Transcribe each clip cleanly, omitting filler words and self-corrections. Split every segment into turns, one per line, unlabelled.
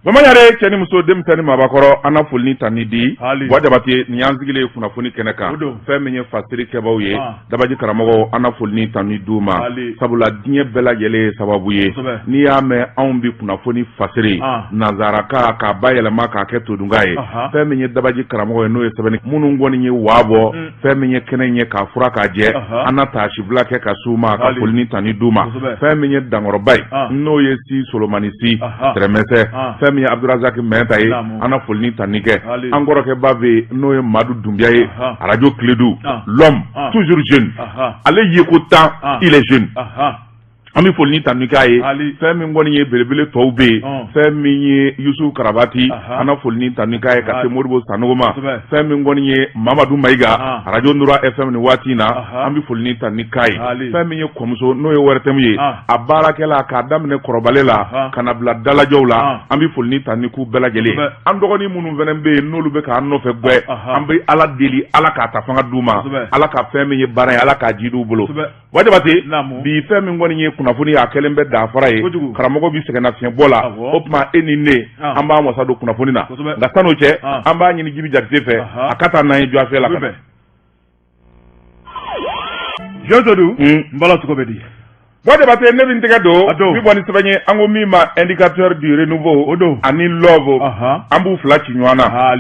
Bamaɲare, cɛ ni muso, denmisɛn ni maabakɔrɔ, an na foli ni tanuni di. Buwa Jabate, nin y'an sigilen kunnafoni kɛnɛ kan. Fɛn min ye fasiri kɛbaw ye, dabaji karamɔgɔ, an na foli ni tanuni d'u ma, sabula diɲɛ bɛɛ lajɛlen ye sababu ye. N'i y'a mɛn anw bi kunnafoni fasiri nanzarakan k'a bayɛlɛma k'a kɛ todunkan ye, fɛn min ye dabaji karamɔgɔ ye, n'o ye sɛbɛnni minnu kɔni ye waa bɔ fɛn min ye kɛnɛ ye k'a fura k'a jɛ, an na taasibila kɛ ka s'u ma, ka foli ni tanuni d'u ma. Fɛn min ye dankɔrɔba ye, n'o ye si Solomani si tɛrɛmɛsɛ, fɛn min ye Abdurazaki Mɛnta ye, an na foli ni tanuni kɛ. An kɔrɔkɛba bɛ yen, n'o ye Madu Dunbiya ye, arajo Kiledu, l'homme toujours jeune, ale ye ko tan, il est jeune, an bɛ foli ni tanuni k'a ye. Fɛn min kɔni ye belebele tɔw bɛ yen, fɛn min ye Yusu Karabati, an na foli ni tanuni k'a ye, ka se Modibo Sanogo ma. Fɛn min kɔni ye Mamadu Mayiga, arajo Nura FM, nin waati in na an bɛ foli ni tanuni k'a ye. Fɛn min ye kɔmuso, n'o ye ORTM ye, a baarakɛla, k'a daminɛ kɔrɔbale la ka na bila dalajɔw la, an bɛ foli ni tanuni k'u bɛɛ lajɛlen. An dɔgɔnin minnu fana bɛ yen, n'olu bɛ k'an nɔfɛ gwɛ, an bɛ Ala deli, Ala k'a ta fanga d'u ma, Ala ka fɛn min ye baara ye, Ala k'a ji d'u bolo. Buwa Jabate, bi fɛn min kɔni ye kunnafoni ye, a kɛlen bɛ danfara ye. Karamɔgɔ bɛ sɛgɛnnafiɲɛbɔ la, o tuma e ni ne, an b'an wasa don kunnafoni na. Nka san'o cɛ, an b'a ɲini Jibi Jakite fɛ, a ka taa n'an ye Jɔfɛ la ka na.
Jɔn n bala, cogo bɛ di?
Buwa Jabate, ne bɛ n tɛgɛ don n bɛ bɔ ni sɛbɛn ye, an ko min ma Indicateur du renouveau,
o don,
ani L'Obs, an b'u fila ci ɲɔgɔn na.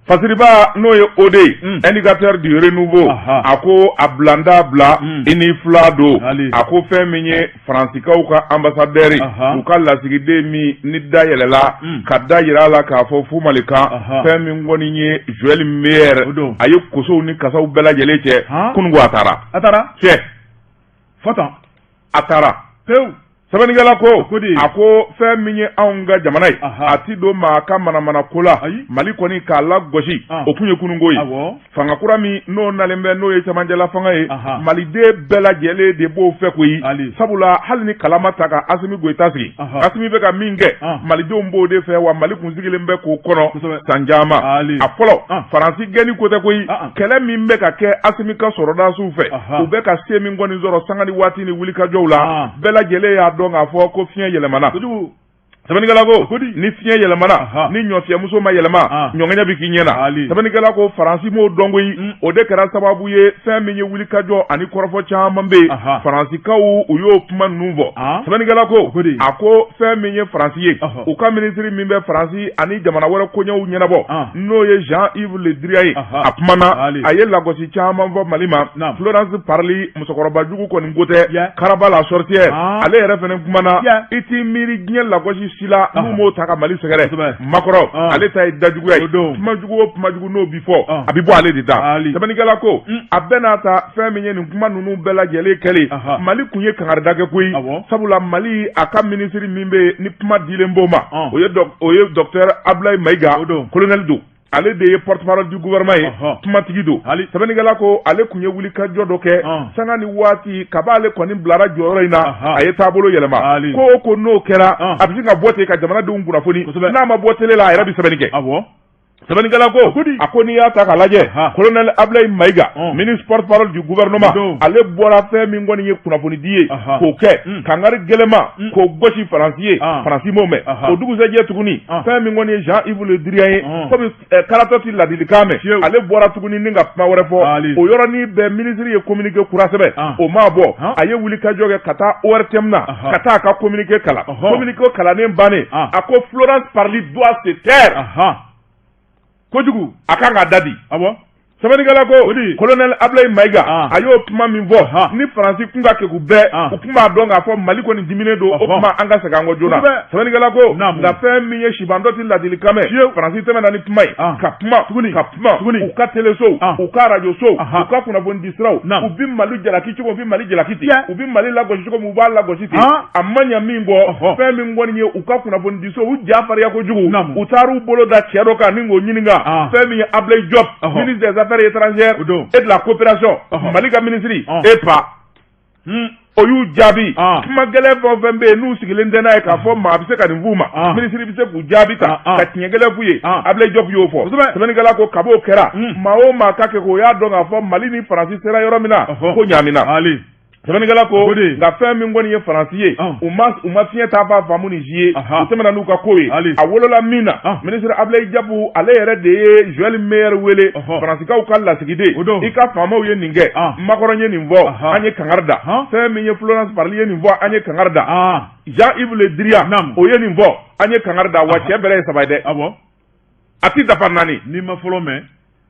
Fasiriba, n'o ye o de ye, Indicateur du renouveau, a ko a bilanda bila i ni fila don. A ko fɛn min ye Faransikaw ka ambassadeur, u ka lasigiden min ni da yɛlɛla ka da jira a la k'a fɔ fu Mali kan, fɛn min kɔni ye Joël Meyer, a ye kosow ni kasaw bɛɛ lajɛlen cɛ kununko, a taara.
A taara.
Cɛ.
Fɔtan.
A taara.
Pewu.
Sɛbɛnnikɛla ko, a ko fɛn min ye anw ka jamana ye, a ti don maa ka manamana ko la. Mali kɔni k'a lagosi, o kun ye kununko ye. Fanga kura min n'o nalen bɛ, n'o ye cɛmancɛla fanga ye, maliden bɛɛ lajɛlen de b'o fɛ koyi, sabula hali ni kala ma ta ka Asimi Goyita sigi, Asimi bɛ ka min kɛ, malidenw b'o de fɛ. Wa Mali kun sigilen bɛ k'o kɔnɔ san caman. A fɔlɔ, Faransi gɛnni ko tɛ koyi. Kɛlɛ min bɛ ka kɛ Asimi ka sɔrɔdasiw fɛ, u bɛ ka se min kɔni sɔrɔ sanga ni waati ni wulikajɔw la, bɛɛ lajɛlen y'a dɔn k'a fɔ ko fiɲɛ yɛlɛmana. Sɛbɛnnikɛla ko ni fiɲɛ yɛlɛmana, ni ɲɔfiyɛmuso ma yɛlɛma, ɲɔŋɛɲɛ bɛ k'i ɲɛ na. Sɛbɛnnikɛla ko Faransi m'o dɔn koyi. O de kɛra sababu ye, fɛn min ye wulikajɔ ani kɔrɔfɔ caman bɛ yen, Faransikaw u y'o kuma ninnu fɔ. Sɛbɛnnikɛla ko, a ko fɛn min ye Faransi ye, u ka minisiri min bɛ Faransi ani jamana wɛrɛ koɲɛw ɲɛnabɔ, n'o ye Jean-Yves Le Drian ye, a kumana, a ye lagosi caman fɔ Mali ma. Florence Parly, musokɔrɔba jugu kɔni ko tɛ, Karaba la sorcière, ale yɛrɛ fana kumana. I t'i miiri diɲɛ lagosi si la n'u m'o ta ka Mali sɛgɛrɛ. Macron, ale ta ye dajuguya ye. Kuma jugu o kuma jugu n'o bi fɔ, a bi bɔ ale de da. Sɛbɛnnikɛla ko a bɛɛ n'a ta, fɛn min ye nin kuma ninnu bɛɛ lajɛlen kɛlen, Mali kun ye kangarida kɛ koyi, sabula Mali a ka minisiri min bɛ yen ni kuma dilen b'o ma, o ye docteur Abdoulaye Maïga, colonel don, ale de ye porte-parole du gouvernement ye, kumatigi don. Sɛbɛnnikɛla ko ale kun ye wulikajɔ dɔ kɛ sanga ni waati, kab'ale kɔni bilara jɔyɔrɔ in na, a ye taabolo yɛlɛma. Ko o ko n'o kɛra, a bɛ se ka bɔ ten ka jamanadenw kunnafoni. N'a ma bɔ télé la, a yɛrɛ bɛ sɛbɛnni kɛ. Sɛbɛnnikɛla ko, a ko n'i y'a ta k'a lajɛ, colonel Abdoulaye Maïga, ministre porte-parole du gouvernement, ale bɔra fɛn min kɔni ye kunnafonidi ye k'o kɛ kangari gɛlɛma k'o gosi Faransi ye, Faransi m'o mɛn. O dugusɛjɛ tuguni, fɛn min kɔni ye Jean-Yves Le Drian ye, komi karatɔ ti ladilikan mɛn, ale bɔra tuguni ni ka kuma wɛrɛ fɔ. O yɔrɔnin bɛɛ, minisiri ye communiqué kura sɛbɛn, o maa bɔ, a ye wulikajɔ kɛ ka taa ORTM na, ka taa a ka communiqué kalan. Communiqué kalannen bannen, a ko Florence Parly doit se taire.
Kojugu.
A kan k'a da di. Sɛbɛnnikɛla ko colonel Abdoulaye Maïga, a y'o kuma min fɔ, ni Faransi kun ka kegun bɛɛ, u kun b'a dɔn k'a fɔ Mali kɔni diminen don. O tuma an ka segin an kɔ joona. Sɛbɛnnikɛla ko nka fɛn min ye sibantɔ ti ladilikan mɛn, Faransi tɛmɛna ni kuma ye ka kuma
tuguni,
ka kuma
tuguni.
U ka telesow, u ka arajosow, u ka kunnafonidi siraw, u bi Mali jalaki cogo, u bi Mali jalaki ten, u bi Mali lagosi cogo min, u b'a lagosi ten. A ma ɲa min kɔ, fɛn min kɔni ye u ka kunnafonidi so, u ja farinya kojugu, u taar'u bolo da cɛ dɔ kan ni k'o ɲininka, fɛn min ye Abdoulaye Diop, ministre des Affaires étrangères et de la coopération, Mali ka ministre, e pa o y'u jaabi. Kuma gɛlɛn fɛn o fɛn bɛ yen n'u sigilen tɛ n'a ye k'a fɔ maa bɛ se ka nin f'u ma, minisiri bɛ se k'u jaabi ta ka tiɲɛ gɛlɛn f'u ye, Abdoulaye Diop y'o fɔ. Sɛbɛnnikɛla ko kab'o kɛra, maa o maa ka kɛ k'o y'a dɔn k'a fɔ Mali ni Faransi sera yɔrɔ min na, ko ɲaamina. Sɛbɛnnikɛla ko nka fɛn min kɔni ye Faransi ye, u ma fiɲɛ taa ba faamu ni si ye, u tɛmɛna n'u ka ko ye. A wolola min na, minisiri Abulayi Jabu ale yɛrɛ de ye Joël Meyer wele, Faransikaw ka lasigiden, i ka faamaw ye nin kɛ, Macron ye nin fɔ, an ye kangari da. Fɛn min ye Florence Parly ye nin fɔ, an ye kangari da. Jean-Yves Le Drian o ye nin fɔ, an ye kangari da. Wa cɛ bɛrɛ ye saba ye dɛ, a tɛ dafa naani.
N'i ma fɔlɔ mɛn,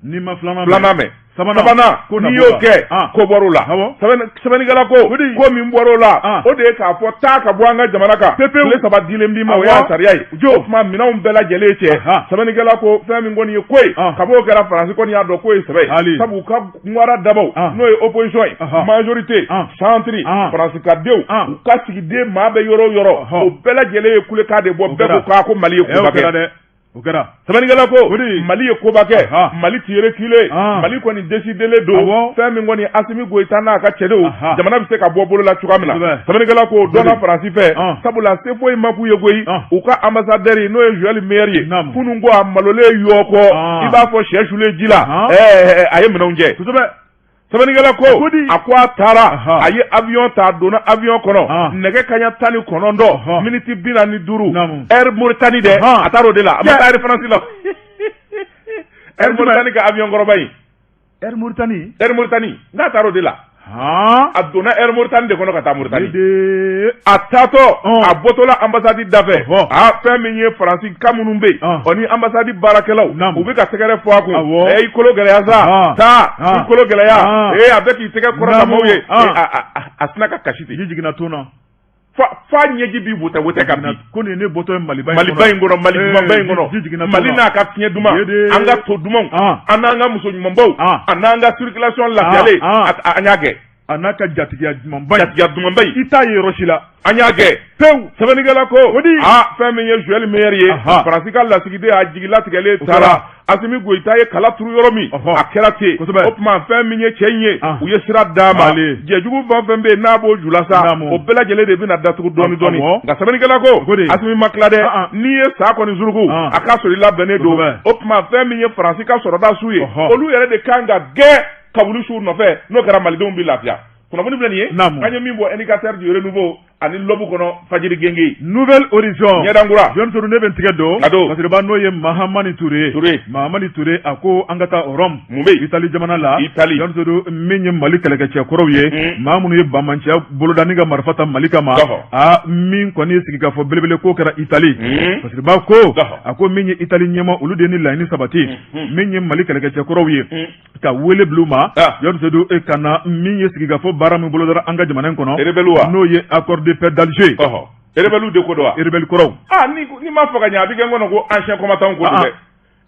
n'i ma filanan
mɛn, sabanan n'i y'o kɛ, ko bɔr'o la. Sɛbɛnnikɛla ko ko min bɔr'o la, o de ye k'a fɔ taa ka bɔ an ka jamana kan pepewu, tile 3 dilen b'i ma, o y'a sariya ye. O tuma minɛnw bɛɛ lajɛlen cɛ. Sɛbɛnnikɛla ko fɛn min kɔni ye ko ye, kab'o kɛra, Faransi kɔni y'a dɔn k'o ye sɛbɛ ye, sabu u ka ŋwara dabaw, n'o ye opposition ye, majorité, centre, Faransi ka denw, u ka sigiden maa bɛ yɔrɔ o yɔrɔ, o bɛɛ lajɛlen ye kulekan de bɔ, bɛɛ ko k'a ko Mali ye koba kɛ.
O kɛra.
Sɛbɛnnikɛla ko Mali ye koba kɛ, Mali ti reculer, Mali kɔni décidélen don. Fɛn min kɔni Asimi Goyita n'a ka cɛdenw, jamana bɛ se ka bɔ bolo la cogoya min na, sɛbɛnnikɛla ko dɔnna Faransi fɛ, sabula se foyi ma k'u ye koyi. U ka ambassadeur n'o ye Joël Meyer ye, kunun ko a malolen yɔkɔ i b'a fɔ sɛ sulen ji la, a ye minɛnw cɛ. Sɛbɛnnikɛla ko a ko a taara, a ye avion ta, a donna avion kɔnɔ nɛgɛ kaɲa 19 miniti 45, Air Mauritanie dɛ, a taara o de la, a ma taa Air France la. Air Mauritanie ka avion kɔrɔba in.
Air Mauritanie.
Air Mauritanie, n'a taara o de la. A donna Air Mauritanie de kɔnɔ ka taa Mauritanie. A taatɔ, a bɔtɔla ambassade dafɛ, a fɛn min ye Faransi ka minnu bɛ yen, o ni ambassade baarakɛlaw, u bɛ ka tɛgɛrɛ fɔ a kun, ɛ i kolo gɛlɛya sa, taa i kolo gɛlɛya, ee a bɛ k'i tɛgɛ kɔrɔta maaw ye, a sina ka kasi
ten. Ji jiginna ton na.
Fa ɲɛji b'i wotɛ wotɛ ka bin.
Ko nin ye ne bɔtɔ ye Maliba
in kɔnɔ. Maliba in kɔnɔ, Mali dumanba in kɔnɔ. Mali n'a ka fiɲɛ duman, an ka to dumanw, an n'an ka muso ɲumanbaw, an n'an ka circulation lafiyalen, an y'a kɛ.
A n'a ka jatigiya dumanba
in. Jatigiya dumanba in.
I t'a ye yɔrɔ si la.
An y'a kɛ. Pewu. Sɛbɛnnikɛla ko. O di. Aa fɛn min ye Joël Meyer ye. Faransi ka lasigiden, a jigilatigɛlen taara. Asimi Goyita ye kala turu yɔrɔ min, a kɛra ten. O tuma fɛn min ye cɛ in ye, u ye sira d'a ma. Jɛjugu fɛn fɛn bɛ yen n'a b'o ju la sa, o bɛɛ lajɛlen de bɛna datugu dɔɔni dɔɔni. Nka sɛbɛnnikɛla ko Asimi ma tila dɛ, n'i ye sa kɔni suruku, a k'a sɔrɔ i labɛnnen don. O tuma fɛn min ye Faransi ka sɔrɔdasiw ye, olu yɛrɛ de kan ka gɛn ka wuli su nɔfɛ, n'o kɛra Malidenw bɛ lafiya. Kunnafoni filɛ nin ye, an ye min bɔ Indicateur du Renouveau ani L'Aube kɔnɔ fajiri genge.
Nouvel Horizon.
Ɲɛdankura.
Jɔn Sedu, ne bɛ n tigɛ don.
A don.
Fasiriba n'o ye Mahamani Ture ye.
Ture.
Mahamani Ture, a ko an ka taa Rome.
Mun bɛ yen?
Itali jamana la.
Itali.
Jɔn Sedu, min ye Mali kɛlɛkɛcɛ kɔrɔw ye. Maa minnu ye banbaanciya boloda ni ka marifa ta Mali kama. Aa min kɔni ye sigikafɔ belebele ko kɛra Itali. Fasiriba ko. A ko min ye Itali ɲɛmaa, olu de ye nin laɲini sabati. Min ye Mali kɛlɛkɛcɛ kɔrɔw ye. Ka wele bila u ma Jɔn Sedu, e ka na min ye sigikafɔ baara min bolodara an ka jamana in kɔnɔ,
rebelle wa,
n'o ye accord de paix d'Alger.
Rebelle de ko don wa?
Rebelle kɔrɔw.
Aa n'i m'a fɔ ka ɲɛ, a bɛ kɛ n kɔnɔ ko ancien combattant ko don dɛ.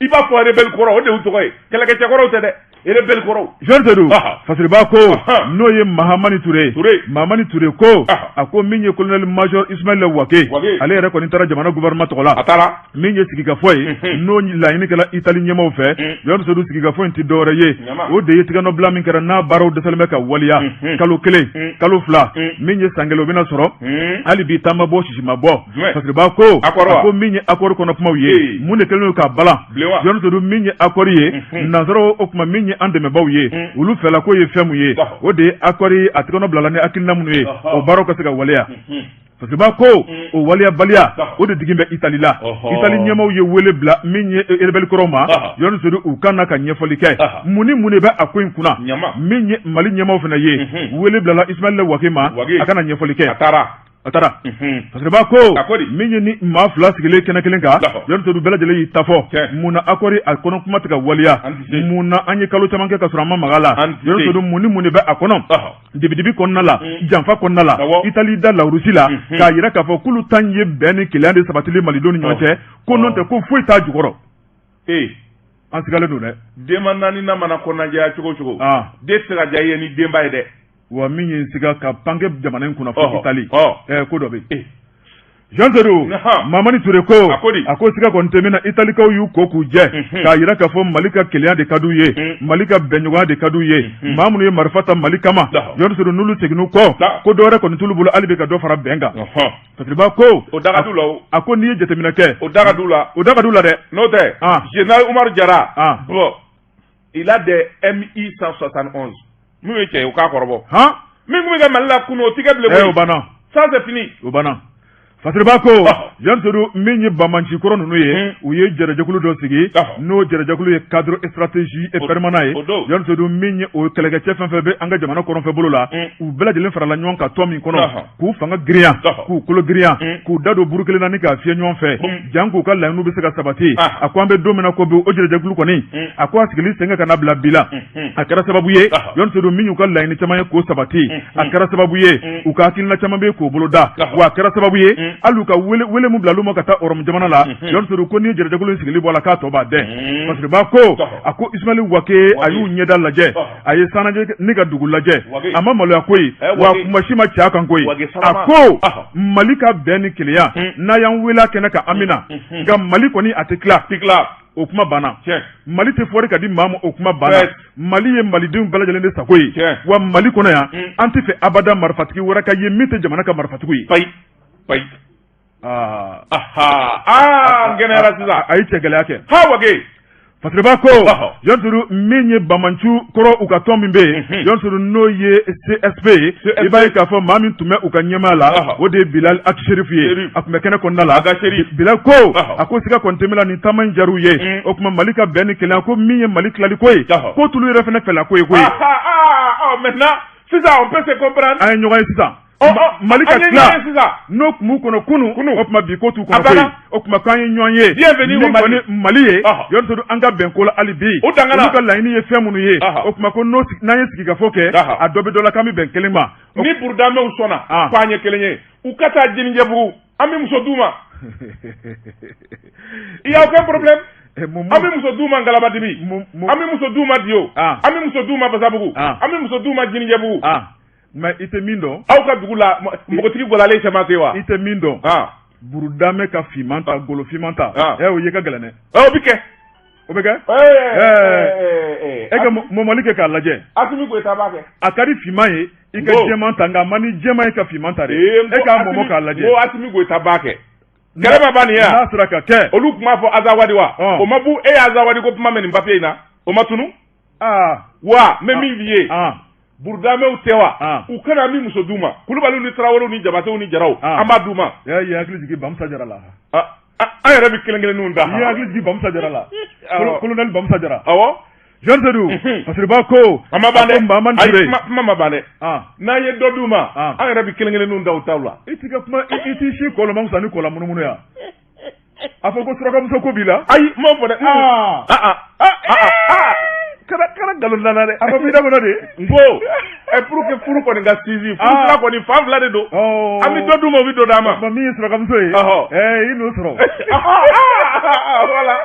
I b'a fɔ rebelle kɔrɔ, o de y'u tɔgɔ ye, kɛlɛkɛcɛ kɔrɔw tɛ dɛ, rebelle kɔrɔw.
Jɔn Sedu, Fasiriba ko n'o ye Mahamani Ture.
Ture.
Mahamani Ture ko a ko min ye colonel major Ismaël Wage, ale yɛrɛ kɔni taara jamana gouvernement tɔgɔ la.
A taara.
Min ye sigikafɔ ye, n'o laɲini kɛra Itali ɲɛmaaw fɛ, Jɔn Sedu, sigikafɔ in tɛ dɔwɛrɛ ye, o de ye tigɛnɔbila min kɛra n'a baaraw dɛsɛlen bɛ ka waleya kalo 1, kalo 2, min ye san 1, o bɛna sɔrɔ hali bi ta ma bɔ, sisi ma bɔ. Fasiriba ko a ko min ye accord kɔnɔ kumaw ye, mun de kɛlen don k'a balan? Jɔn Sedu, min ye accord ye, nansaraw, o tuma min ye an dɛmɛbaaw ye, olu fɛla ko ye fɛn mun ye, o de ye accord a tigɛnɔ bilala ni hakilina minnu ye, o baaraw ka se ka waleya. Fasiriba ko o waleyabaliya, o de digi bɛ Itali la. Itali ɲɛmaaw ye wele bila min ye rebelle kɔrɔw ma, Jɔn Sedu, u ka na ka ɲɛfɔli kɛ mun ni mun de bɛ a ko in kunna. Min ye Mali ɲɛmaaw fana ye, wele bilala Ismaël Wage ma, a ka na ɲɛfɔli kɛ.
A taara.
A taara. Fasiriba ko min ye ni maa 2 sigilen kɛnɛ kelen kan, Jɔn Sedu, bɛɛ lajɛlen y'i ta fɔ. Mun na accord a kɔnɔ kuma tɛ ka waleya? Mun na an ye kalo caman kɛ ka sɔrɔ an ma maga a la? Jɔn Sedu, mun ni mun de bɛ a kɔnɔ? Dibidibi kɔnɔna la, janfa kɔnɔna la, Itali da lawurusi la k'a jira k'a fɔ k'olu ta ye bɛn ni kelenya de sabatili malidenw ni ɲɔgɔn cɛ, ko n'o tɛ ko foyi t'a jukɔrɔ.
Ee,
an sigalen don dɛ.
Denba naani mana kɔnɔnajɛya cogo cogo, den tɛ se ka diya i ye ni denba ye dɛ.
Wa min ye n siga ka pan kɛ jamana in kunna fo Itali, ko dɔ bɛ yen. Jean Seydou Mamani Ture ko a ko siga kɔni tɛ min na, Italikaw y'u ko k'u jɛ k'a jira k'a fɔ Mali ka kelenya de ka d'u ye, Mali ka bɛnɲɔgɔnya de ka d'u ye. Maa minnu ye marifa ta Mali kama, Jean Seydou, n'olu seginn'u kɔ, ko dɔwɛrɛ kɔni t'olu bolo hali bi ka dɔ fara bɛn kan. Fasiriba ko
o da ka d'u la,
a ko n'i ye jateminɛ kɛ,
o da ka d'u la,
o da ka d'u la dɛ.
N'o tɛ, général Umaru Jara, bon, il a des MI 171 minnu ye cɛ ye, u k'a kɔrɔbɔ.
Han.
Min tun bɛ kɛ Mali la kunun, o tɛ kɛ bilen koyi.
O banna.
Ça, c'est fini.
O banna. Fasiriba ko Jean Seydou, min ye banbanci kɔrɔ ninnu ye, u ye jɛrɛjɛkulu dɔ sigi, n'o jɛrɛjɛkulu ye cadre stratégie et permanent ye. Jean Seydou, min ye o kɛlɛkɛcɛ fɛn fɛn bɛ an ka jamana kɔrɔnfɛ bolo la, u bɛɛ lajɛlen farala ɲɔgɔn kan tɔn min kɔnɔ, k'u fanga girinya, k'u kolo girinya, k'u da don buru kelen na ni k'a fiyɛ ɲɔgɔn fɛ, jan k'u ka laɲiniw bɛ se ka sabati. A ko an bɛ don min na ko bi, o jɛrɛjɛkulu kɔni, a ko a sigili sen kan ka na bila bi la, a kɛra sababu ye, Jean Seydou, min y'u ka laɲini caman ye k'o sabati, a kɛra sababu ye u ka hakilina caman bɛ k'o boloda, wa a kɛra sababu ye hali u ka wele wele min bilal'u ma ka taa Ɔrɔmu jamana la. Jean Seydou ko n'i ye jɛrɛjɛkulu in sigili bɔ a la, k'a tɔ b'a dɛn. Fasiriba ko, a ko Ismaël Wake, a y'u ɲɛda lajɛ, a ye sanajɛ ni ka dugu lajɛ, a ma maloya koyi, wa kuma si ma cɛ a kan koyi. A ko Mali ka bɛn ni kelenya, n'a y'an wele a kɛnɛ kan, an bɛ na, nka Mali kɔni, a tɛ tila. O kuma banna. Mali tɛ fɔri ka di maa ma, o kuma banna. Mali ye malidenw bɛɛ lajɛlen de sago ye, wa Mali kɔnɔ yan, an tɛ fɛ abada marifatigi wɛrɛ ka ye min tɛ jamana ka marifatigi ye.
Payi payi. Aa n kɛnɛyara sisan.
A ye cɛ gɛlɛya kɛ.
Ha, Wage.
Fasiriba ko Jean Seydou, min ye banbanci kɔrɔ u ka tɔn min bɛ yen, Jean Seydou, n'o ye CSP ye, i b'a ye k'a fɔ maa min tun bɛ u ka ɲɛmaa la, o de ye Bilal Ag Cherif ye. A tun bɛ kɛnɛ kɔnɔna la. Bilal ko, a ko siga kɔni tɛ min la, nin taama in diyar'u ye. O tuma Mali ka bɛn ni kelenya, ko min ye Mali tilali ko ye, ko t'olu yɛrɛ fana fɛla ko ye koyi.
Maintenant sisan, on peut se comprendre.
An ye ɲɔgɔn ye sisan. Mali ka tila, n'o tun b'u kɔnɔ kunun, o tuma bi ko t'u kɔnɔ koyi. O tuma k'an ye ɲɔgɔn ye.
Bienvenue
au Mali. Mali ye, Jean Seydou, an ka bɛn ko la hali bi.
O dangana.
Olu ka laɲini ye fɛn minnu ye, o tuma ko n'an ye sigikafɔ kɛ, a dɔ bɛ dɔ la k'an bɛ bɛn kelen ma.
Ni burudamɛw sɔnna k'an ye kelen ye, u ka taa Jinijɛbugu, an bɛ muso d'u ma, il y a aucun problème. An bɛ muso d'u ma Ngalabadibi, an bɛ muso d'u ma Diyo, an bɛ muso d'u ma Basabugu, an bɛ muso d'u ma Jinijɛbugu.
Mais i tɛ min dɔn.
Aw ka dugu la, npogotigi gɔlalen caman tɛ wa?
I tɛ min dɔn. Burudamɛ ka finman ta, golo finman ta, o ye ka gɛlɛn dɛ.
O bɛ kɛ.
O bɛ kɛ. E ka mɔmɔli kɛ k'a lajɛ.
Asimi Goyita b'a kɛ.
A ka di finman ye i ka jɛman ta, nka a man di jɛman ye ka finman ta dɛ. E k'a mɔmɔ k'a lajɛ.
N ko Asimi Goyita b'a kɛ. Kɛlɛ ma ban nin ye
wa? N'a sera ka kɛ.
Olu tun b'a fɔ Azawadi wa? O ma bu, e ye Azawadi ko kuma mɛn nin papiye in na, o ma tunu? Wa n bɛ min f'i ye, burudamɛw tɛ wa? U kana min muso d'u ma, Kulubaliw ni Tarawelew ni Jabatew ni Jaraw, an b'a d'u ma.
E y'i hakili jigin Bamusa Jara la.
An yɛrɛ bɛ kelen kelenninw ta.
I y'i hakili jigin Bamusa Jara la. Colonel Bamusa Jara.
Awɔ.
Jean Seydou, Fasiriba ko.
A ma ban dɛ.
Mamani Ture.
Ayi, kuma ma ban dɛ. N'an ye dɔ d'u ma, an yɛrɛ bɛ kelen kelenninw da u taw la.
I t'i ka kuma, i t'i si kɔlɔn ma fisa ni kɔla munumunu yan. A fɔ ko surakamuso ko b'i la.
Ayi, n m'o fɔ dɛ. Kana kana nkalon da n na dɛ.
A ma b'i da kɔnɔ de.
N ko ɛ pour que furu kɔni ka sinsin, furu sira kɔni fan fila de don. An bɛ dɔ d'u ma, u bɛ dɔ d'an ma.
Min ye surakamuso ye. I n'o sɔrɔ.
Voilà.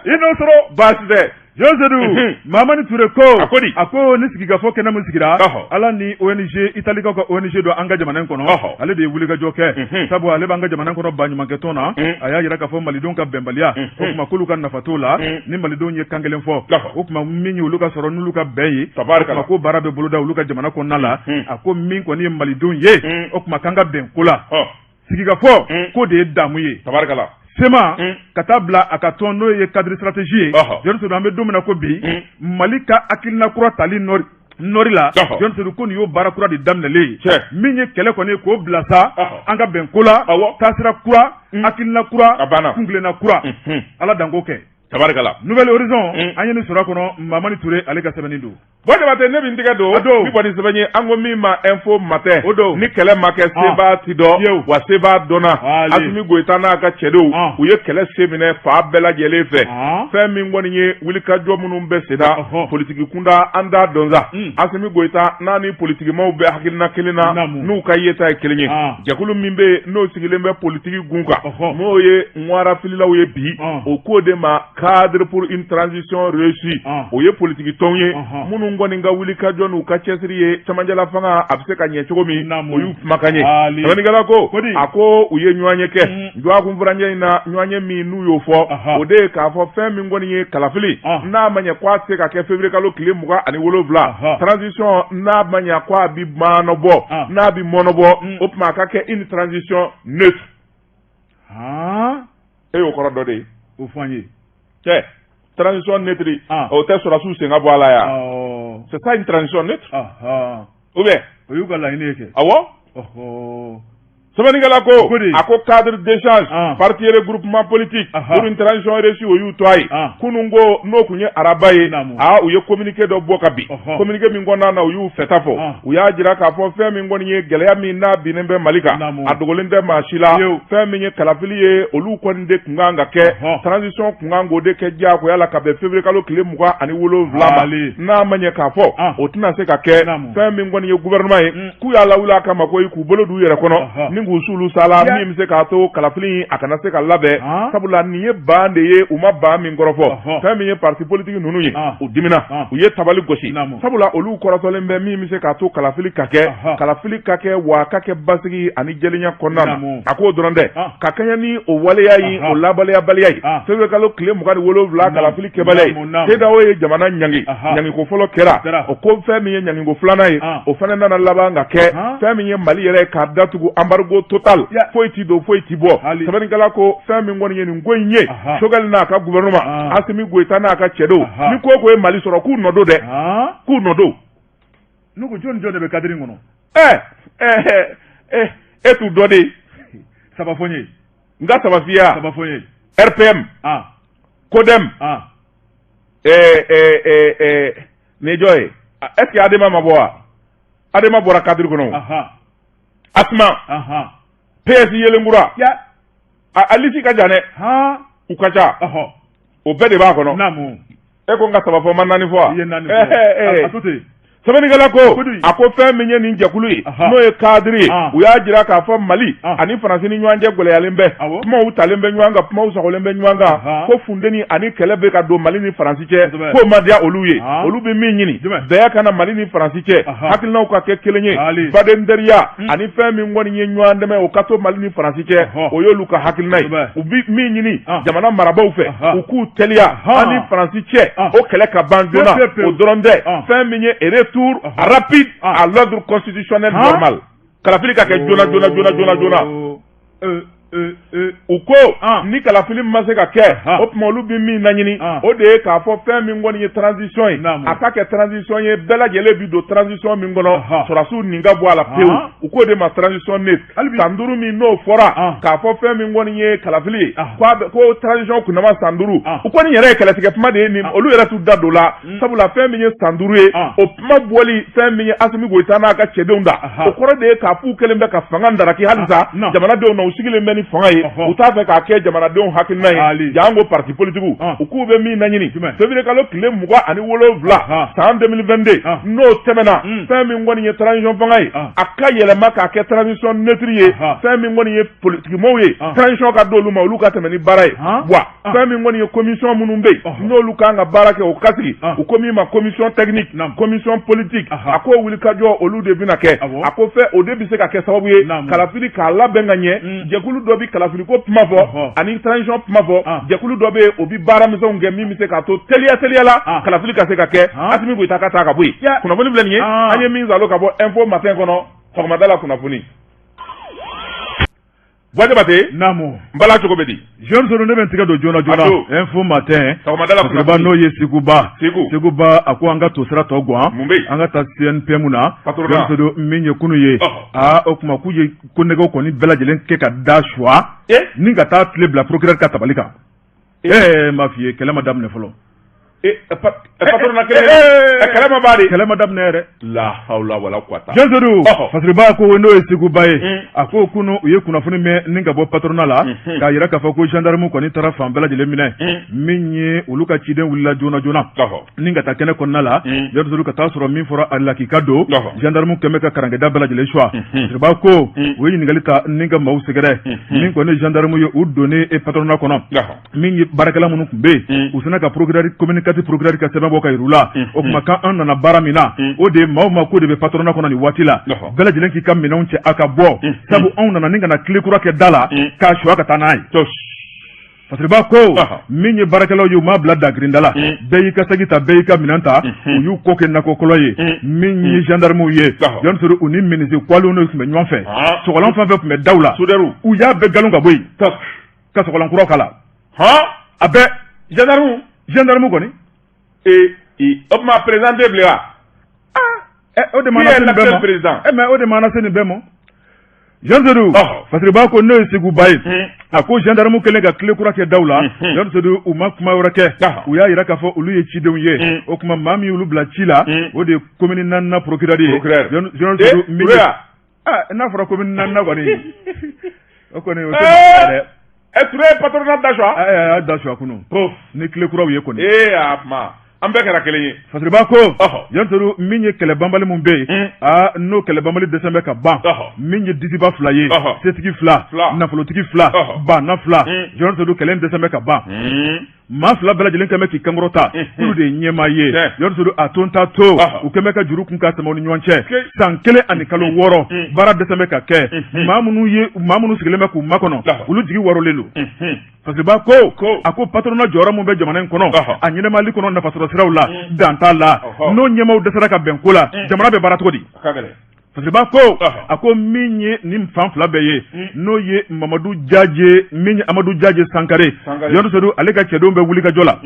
I n'o sɔrɔ.
Baasi tɛ.
Jean Seydou, Mamani Ture ko,
a ko di?
A ko ni sigikafɔ kɛnɛ min sigira, ala ni ONG, Italikaw ka ONG dɔ an ka jamana in kɔnɔ, ale de ye wulikajɔ kɛ, sabu ale b'an ka jamana kɔnɔ baɲumankɛtɔn na. A y'a jira k'a fɔ malidenw ka bɛnbaliya, o tuma k'olu ka nafa t'o la ni malidenw ye kan kelen fɔ. O tuma min ye olu ka sɔrɔ n'olu ka bɛn ye, o tuma ko baara bɛ boloda olu ka jamana kɔnɔna la. A ko min kɔni ye malidenw ye, o tuma k'an ka bɛn ko la, sigikafɔ k'o de ye damu ye.
Tabarikala.
CMA ka taa bila a ka tɔn, n'o ye cadre stratégie ye. Jean Seydou, an bɛ don min na ko bi, Mali ka hakilina kura tali nɔri la, Jean Seydou ko nin y'o baara kura de daminɛlen ye. Min ye kɛlɛ kɔni ye, k'o bila sa, an ka bɛn ko la, taasira kura, hakilina kura, kuntilenna kura, Ala danko kɛ.
Tabarikala.
Nouvel Horizon, an ye nin sɔrɔ a kɔnɔ. Mamani Ture, ale ka sɛbɛnni don.
Bon Jabate, ne bɛ n tɛgɛ don
A don.
bi bɔ ni sɛbɛn ye, an ko min ma Info Matin.
O don.
Ni kɛlɛ ma kɛ, sebaa ti dɔn.
Yew.
Wa sebaa dɔnna.
Ale.
Asimi Goyita n'a ka cɛdenw, u ye kɛlɛ sen minɛ fan bɛɛ lajɛlen fɛ. Fɛn min kɔni ye wulikajɔ minnu bɛ senna, politiki kunda, an t'a dɔn sa. Asimi Goyita n'a ni politikimaw bɛ hakilina kelen na, n'u ka yeta ye kelen ye. Jɛkulu min bɛ yen, n'o sigilen bɛ politiki gun kan, n'o ye ŋwarafililaw ye bi, o k'o de ma cadre pour une transition réussie. O ye politiki tɔnw ye minnu kɔni ka wulikajɔ n'u ka cɛsiri ye camancɛla fanga a bɛ se ka ɲɛ cogo min, o y'u kumakan ye. Sɛbɛnnikɛla ko, a ko u ye ɲɔgɔn ye kɛ dɔgɔkun furancɛ in na. Ɲɔgɔn ye min n'u y'o fɔ, o de ye k'a fɔ fɛn min kɔni ye kalafili, n'a ma ɲɛ k'a tɛ se ka kɛ février kalo tile 27, transition n'a ma ɲɛ k'a bɛ maanɔbɔ, n'a bɛ mɔnɔbɔ, o tuma a ka kɛ une transition neutre. E y'o kɔrɔ dɔ de ye.
O fɔ an ye.
Cɛ, transition neutre, o tɛ sɔrɔdasiw sen ka bɔ a la yan? C'est ça une transition neutre. Ou bien
O y'u ka laɲini ye kɛ.
Awɔ. Sɛbɛnnikɛla ko a ko cadre d'échange parti regroupement politique pour une transition réussie, o y'u tɔgɔ ye. Kunun ko, n'o tun ye araba ye, aa, u ye communiqué dɔ bɔ ka bin. Communiqué min kɔnɔna na, u y'u fɛta fɔ. U y'a jira k'a fɔ fɛn min kɔni ye gɛlɛya min n'a binnen bɛ Mali kan, a dogolen tɛ maa si la. Fɛn min ye kalafili ye, olu kɔni de tun kan ka kɛ, transition tun kan k'o de kɛ diyagoya la ka bɛn février kalo tile 27 ma. N'a ma ɲɛ k'a fɔ o tɛna se ka kɛ, fɛn min kɔni ye gouvernement ye, k'u y'a lawuli a kama ko k'u bolo d'u yɛrɛ kɔnɔ ni k'u sulu sala, min bɛ se k'a to kalafili a kana se ka labɛn, sabula nin ye ban de ye, u ma ban min kɔrɔfɔ. Fɛn min ye parti politique ninnu ye, u dimina, u ye tabali gosi, sabula olu kɔrɔtɔlen bɛ min bɛ se k'a to kalafili ka kɛ, kalafili ka kɛ wa ka kɛ basigi ani jɛlenya kɔnɔna na. A k'o dɔrɔn tɛ, ka kɛɲɛ ni o waleya in, o labaleyabaliya ye, février kalo tile 27 kalafili kɛbaliya ye, CEDEAO ye jamana ɲangi. Ɲangiko fɔlɔ kɛra o ko, fɛn min ye ɲangiko filanan ye, o fana nana laban ka kɛ fɛn min ye Mali yɛrɛ k'a datugu, embargo total, foyi ti don, foyi ti bɔ. Sɛbɛnnikɛla ko fɛn min kɔni ye nin ko in ye, Choguel n'a ka gouvernement, Assimi Goïta n'a ka cɛdenw, ni ko ko ye Mali sɔrɔ, k'u nɔ don dɛ, k'u nɔ don.
Ne ko jɔn jɔn de bɛ cadre in kɔnɔ?
Ɛ ɛ ɛ, e t'u dɔn de.
Saba fɔ n ye.
N ka saba f'i ye.
Saba fɔ n ye.
RPM, CODEM, nin ye jɔn ye? Est ce que ADEMA ma bɔ wa? ADEMA bɔra cadre kɔnɔ. ASMA, PS Yelenkura, a liste ka jan dɛ, u ka ca, o bɛɛ de b'a kɔnɔ. E ko n ka saba fɔ, n ma naani fɔ wa?
I ye naani fɔ, a to ten.
Sɛbɛnnikɛla ko a ko fɛn min ye nin jɛkulu ye, n'o ye cadre ye, u y'a jira k'a fɔ Mali ani Faransi ni ɲɔgɔn cɛ gɛlɛyalen bɛ, kumaw talen bɛ ɲɔgɔn kan, kumaw sagolen bɛ ɲɔgɔn kan, ko funteni ani kɛlɛ bɛ ka don Mali ni Faransi cɛ, k'o ma diya olu ye. Olu bɛ min ɲini, bɛn ka na Mali ni Faransi cɛ, hakilinaw ka kɛ kelen ye, baden teriya ani fɛn min kɔni ye ɲɔgɔn dɛmɛ, o ka to Mali ni Faransi cɛ, o y'olu ka hakilina ye. U bɛ min ɲini jamana marabaaw fɛ, u k'u teliya an ni Faransi cɛ, o kɛlɛ ka ban joona. O dɔrɔn tɛ, fɛn min ye retour rapide à l'ordre constitutionnel normal, kalafili ka kɛ joona joona joona joona joona. U ko ni kalafili ma se ka kɛ, o tuma olu bɛ min laɲini, o de ye k'a fɔ fɛn min kɔni ye transition ye, a ka kɛ transition ye bɛɛ lajɛlen bi don transition min kɔnɔ, sɔrɔdasiw nin ka bɔ a la pewu. U k'o de ma transition neutre. San 5 min n'o fɔra k'a fɔ fɛn min kɔni ye kalafili ye, ko transition kunnama san 5, u kɔni yɛrɛ ye kɛlɛtigɛ kuma de ye nin, olu yɛrɛ t'u da don la, sabula fɛn min ye san 5 ye, o kuma bɔli fɛn min ye Assimi Goïta n'a ka cɛdenw da, o kɔrɔ de ye k'a f'u kɛlen bɛ ka fanga daraki halisa jamanadenw na. U sigilen bɛ ni fanga ye, u t'a fɛ k'a kɛ jamanadenw hakilina ye, janko parti politique. U k'u bɛ min laɲini, février kalo tile 27 san 2022, n'o tɛmɛna, fɛn min kɔni ye transition fanga ye, a ka yɛlɛma k'a kɛ transition neutre ye. Fɛn min kɔni ye politikimɔgɔw ye, transition ka d'olu ma, olu ka tɛmɛ ni baara ye wa. Fɛn min kɔni ye commission minnu bɛ yen, n'olu kan ka baara kɛ, o ka sigi, u ko min ma commission technique, commission politique, a k'o wulikajɔ olu de bɛna kɛ. A ko fɛ o de bɛ se ka kɛ sababu ye kalafili k'a labɛn ka ɲɛ. Jɛkulu dɔ bɛ kalafili ko kuma fɔ ani transition kuma fɔ, jɛkulu dɔ bɛ yen, o bɛ baara misɛnw kɛ min bɛ se k'a to teliya teliya la kalafili ka se ka kɛ, Assimi Goïta ka taa ka bɔ yen. Kunnafoni filɛ nin ye, an ye min salo ka bɔ Info Matin kɔnɔ, sɔgɔmada la kunnafoni. Buwa Jabate.
Naamu.
N bala, cogo bɛ di?
Jean Soro, ne bɛ n tigɛ don joona joona Info Matin.
Sɔgɔmada la.
Kunnafoni n'o ye Seguba.
Segu.
Seguba a ko an ka to sira tɔ gan.
Mun bɛ yen?
An ka taa CNPM na.
Patronat.
Jean Soro, min ye kunu ye. Aa, o tuma k'u ye ko nɛgɛw kɔni bɛɛ lajɛlen kɛ ka da suwa. Ni ka taa tile bila procureur ka tabali kan. Ee, n b'a f'i ye, kɛlɛ ma daminɛ fɔlɔ.
Patronat kelen, kɛlɛ ma ban de.
Kɛlɛ ma daminɛ yɛrɛ.
La hawla wala quwata.
Jean Soro, Fasiriba ko n'o ye Seguba ye, a ko kunu u ye kunnafoni mɛn ni ka bɔ patronat la, k'a yira k'a fɔ ko gendarme kɔni taara fan bɛɛ lajɛlen minɛ. Min ye olu ka ciden wulila joona joona ni ka taa kɛnɛ kɔnɔna la, Jean Soro, ka taa sɔrɔ min fɔra a lakika don, gendarme kɛmɛ ka karankɛda bɛɛ lajɛlen suwa. Fasiriba ko u ye ɲininkali ta ni ka maaw sɛgɛrɛ. Min kɔni ye gendarme ye, u donnen patronat kɔnɔ, min ye baarakɛla minnu tun bɛ yen, u sina ka procureur communiqué, procureur ka sɛbɛn bɔ ka yir'u la. O tuma k'an nana baara min na, o de ye maa o maa ko de bɛ patronat kɔnɔ nin waati la, bɛɛ lajɛlen k'i ka minɛnw cɛ, a ka bɔ, sabu anw nana ni ka na tile kura kɛ da la k'a suwa ka taa n'a ye. Fasiriba ko min ye baarakɛlaw ye, u m'a bila dagirinda la, bɛɛ y'i ka saki ta, bɛɛ y'i ka minɛn ta, u y'u kɔ kɛ nakɔkɔlɔ ye. Min ye gendarmew ye, Jean Soro, u ni menuisier kwaliw tun bɛ ɲɔgɔn fɛ, sɔgɔlan fɛn fɛn tun bɛ daw la, u y'a bɛɛ galon ka bɔ yen ka sɔgɔlan kuraw k'a la. A bɛɛ.
Gendarme.
Gendarme kɔni.
Ee, o tuma président tɛ bilen wa?
O de mana se nin bɛɛ ma
président.
Mais o de mana se nin bɛɛ ma. Jean Seydou, Fasiriba ko n'o ye Segu Ba ye, a ko gendarme kɛlen ka tile kura kɛ daw la, Jean Seydou, u ma kuma wɛrɛ kɛ, u y'a jira k'a fɔ olu ye cidenw ye. O tuma maa min y'olu bila ci la, o de ye commune naaninan procureur ye. Jean Seydou min, n'a fɔra commune naaninan kɔni, o kɔni o tɛ dɛ.
Ɛ, Ture ye patronat da suwa.
A y'a da suwa kunun ni tile kuraw ye kɔni.
Ee, a kuma an bɛɛ kɛra kelen ye.
Fasiriba ko, Jean Seydou, min ye kɛlɛ banbali min bɛ yen, aa, n'o kɛlɛ banbali dɛsɛ bɛ ka ban, min ye disiba fila ye, setigi fila, nafolotigi fila, banna fila, Jean Seydou, kɛlɛ dɛsɛ bɛ ka ban. Maa fila bɛɛ lajɛlen kɛmɛ k'i kankɔrɔta olu de ye ɲɛmaa ye. Jean Seydou, a to n ta to, u kɛmɛ ka juru kun ka sama ni ɲɔgɔn cɛ san 1 ani kalo 6, baara dɛsɛ bɛ ka kɛ. Maa minnu ye maa minnu sigilen bɛ k'u makɔnɔ, olu jigi warolen don. Fasiriba ko, a ko patronat jɔyɔrɔ min bɛ jamana in kɔnɔ, a ɲɛnamali kɔnɔ, nafasɔrɔ siraw la, dan t'a la. N'o ɲɛmaaw dɛsɛra ka bɛn ko la, jamana bɛ baara cogo di? Fasiriba ko, a ko min ye nin fan fila bɛɛ ye, n'o ye Mamadu Jaje, min ye Amadu Jaje Sankare, Jean Seydou, ale ka cɛdenw bɛ wuli ka jɔ la.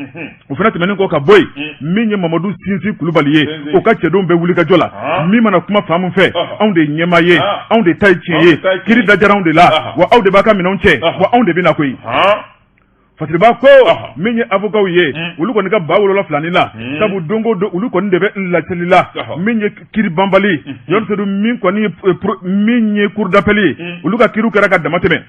O fana tɛmɛnen kɔ ka bɔ yen, min ye Mamadu Sinsin Kulubali ye, o ka cɛdenw bɛ wuli ka jɔ la. Min mana kuma fan min fɛ, anw de ye ɲɛmaa ye, anw de ta ye tiɲɛ ye, kiri dajara anw de la, wa aw de b'a ka minɛnw cɛ, wa anw de bɛ na koyi. Fasiriba ko, min ye avocats ye, olu kɔni ka ba wolola filanin la, sabu don o don olu kɔni de bɛ laseli la. Min ye kiri banbali, Jean Seydou, min kɔni min ye cour d'appel ye, olu ka kiriw kɛra ka dama tɛmɛ,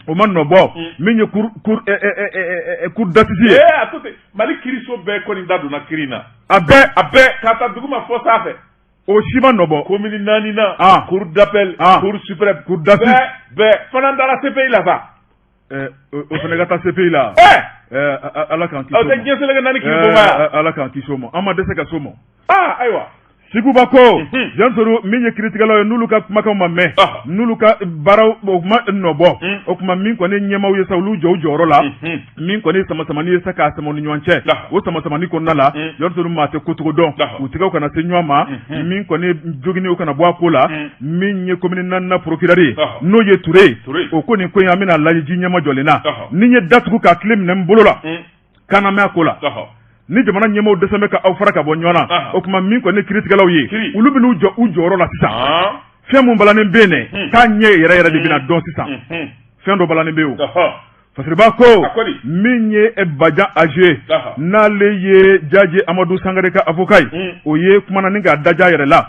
o ma nɔ bɔ. Min ye cour d'assises ye.
A to ten, Mali kiriso bɛɛ kɔni da donna kiri in na.
A bɛɛ.
A bɛɛ, ka taa dugu ma fɔ sanfɛ.
O si ma nɔ bɔ.
Commune naani na, cour d'appel, cour suprême,
cour d'assises,
bɛɛ fana dara CPI la sa.
O fana ka taa CPI la. Ala k'an kisi o
ma. O tɛ diɲɛ seleke naani kiri bonba
ye. Ala k'an kisi o ma, an ma dɛsɛ ka s'o ma.
Aa, ayiwa.
Siguba ko, Jean Seydou, min ye kiritigɛlaw ye, n'olu ka kumakanw ma mɛn, n'olu ka baaraw o kuma nɔ bɔ, o tuma min kɔni ɲɛmaaw ye sa, olu jɔ u jɔyɔrɔ la. Min kɔni samasamani ye sa k'a sama ni ɲɔgɔn cɛ, o samasamani kɔnɔna la, Jean Seydou, maa tɛ kocogo dɔn, u tɛgɛw kana se ɲɔgɔn ma, min kɔni jogini, o kana bɔ a ko la. Min ye commune naaninan procureur ye, n'o ye Ture ye, o ko nin ko in, an bɛna lajɛ ji ɲɛma jɔlen na. Ni n ye datugu k'a tile minɛ n bolo la, kana mɛn a ko la. Ni jamana ɲɛmaaw dɛsɛ bɛ ka aw fara ka bɔ ɲɔgɔn na, o tuma min kɔni kiritigɛlaw ye, olu bɛn'u jɔ u jɔyɔrɔ la sisan. Fɛn mun balannen bɛ yen dɛ, k'a ɲɛ yɛrɛ yɛrɛ de bɛna dɔn sisan. Fɛn dɔ balannen bɛ yen o. Fasiriba ko, min ye Bajan Aze, n'ale ye Jaje Amadu Sangare ka avocat ye, o ye kumana ni k'a daja yɛrɛ la.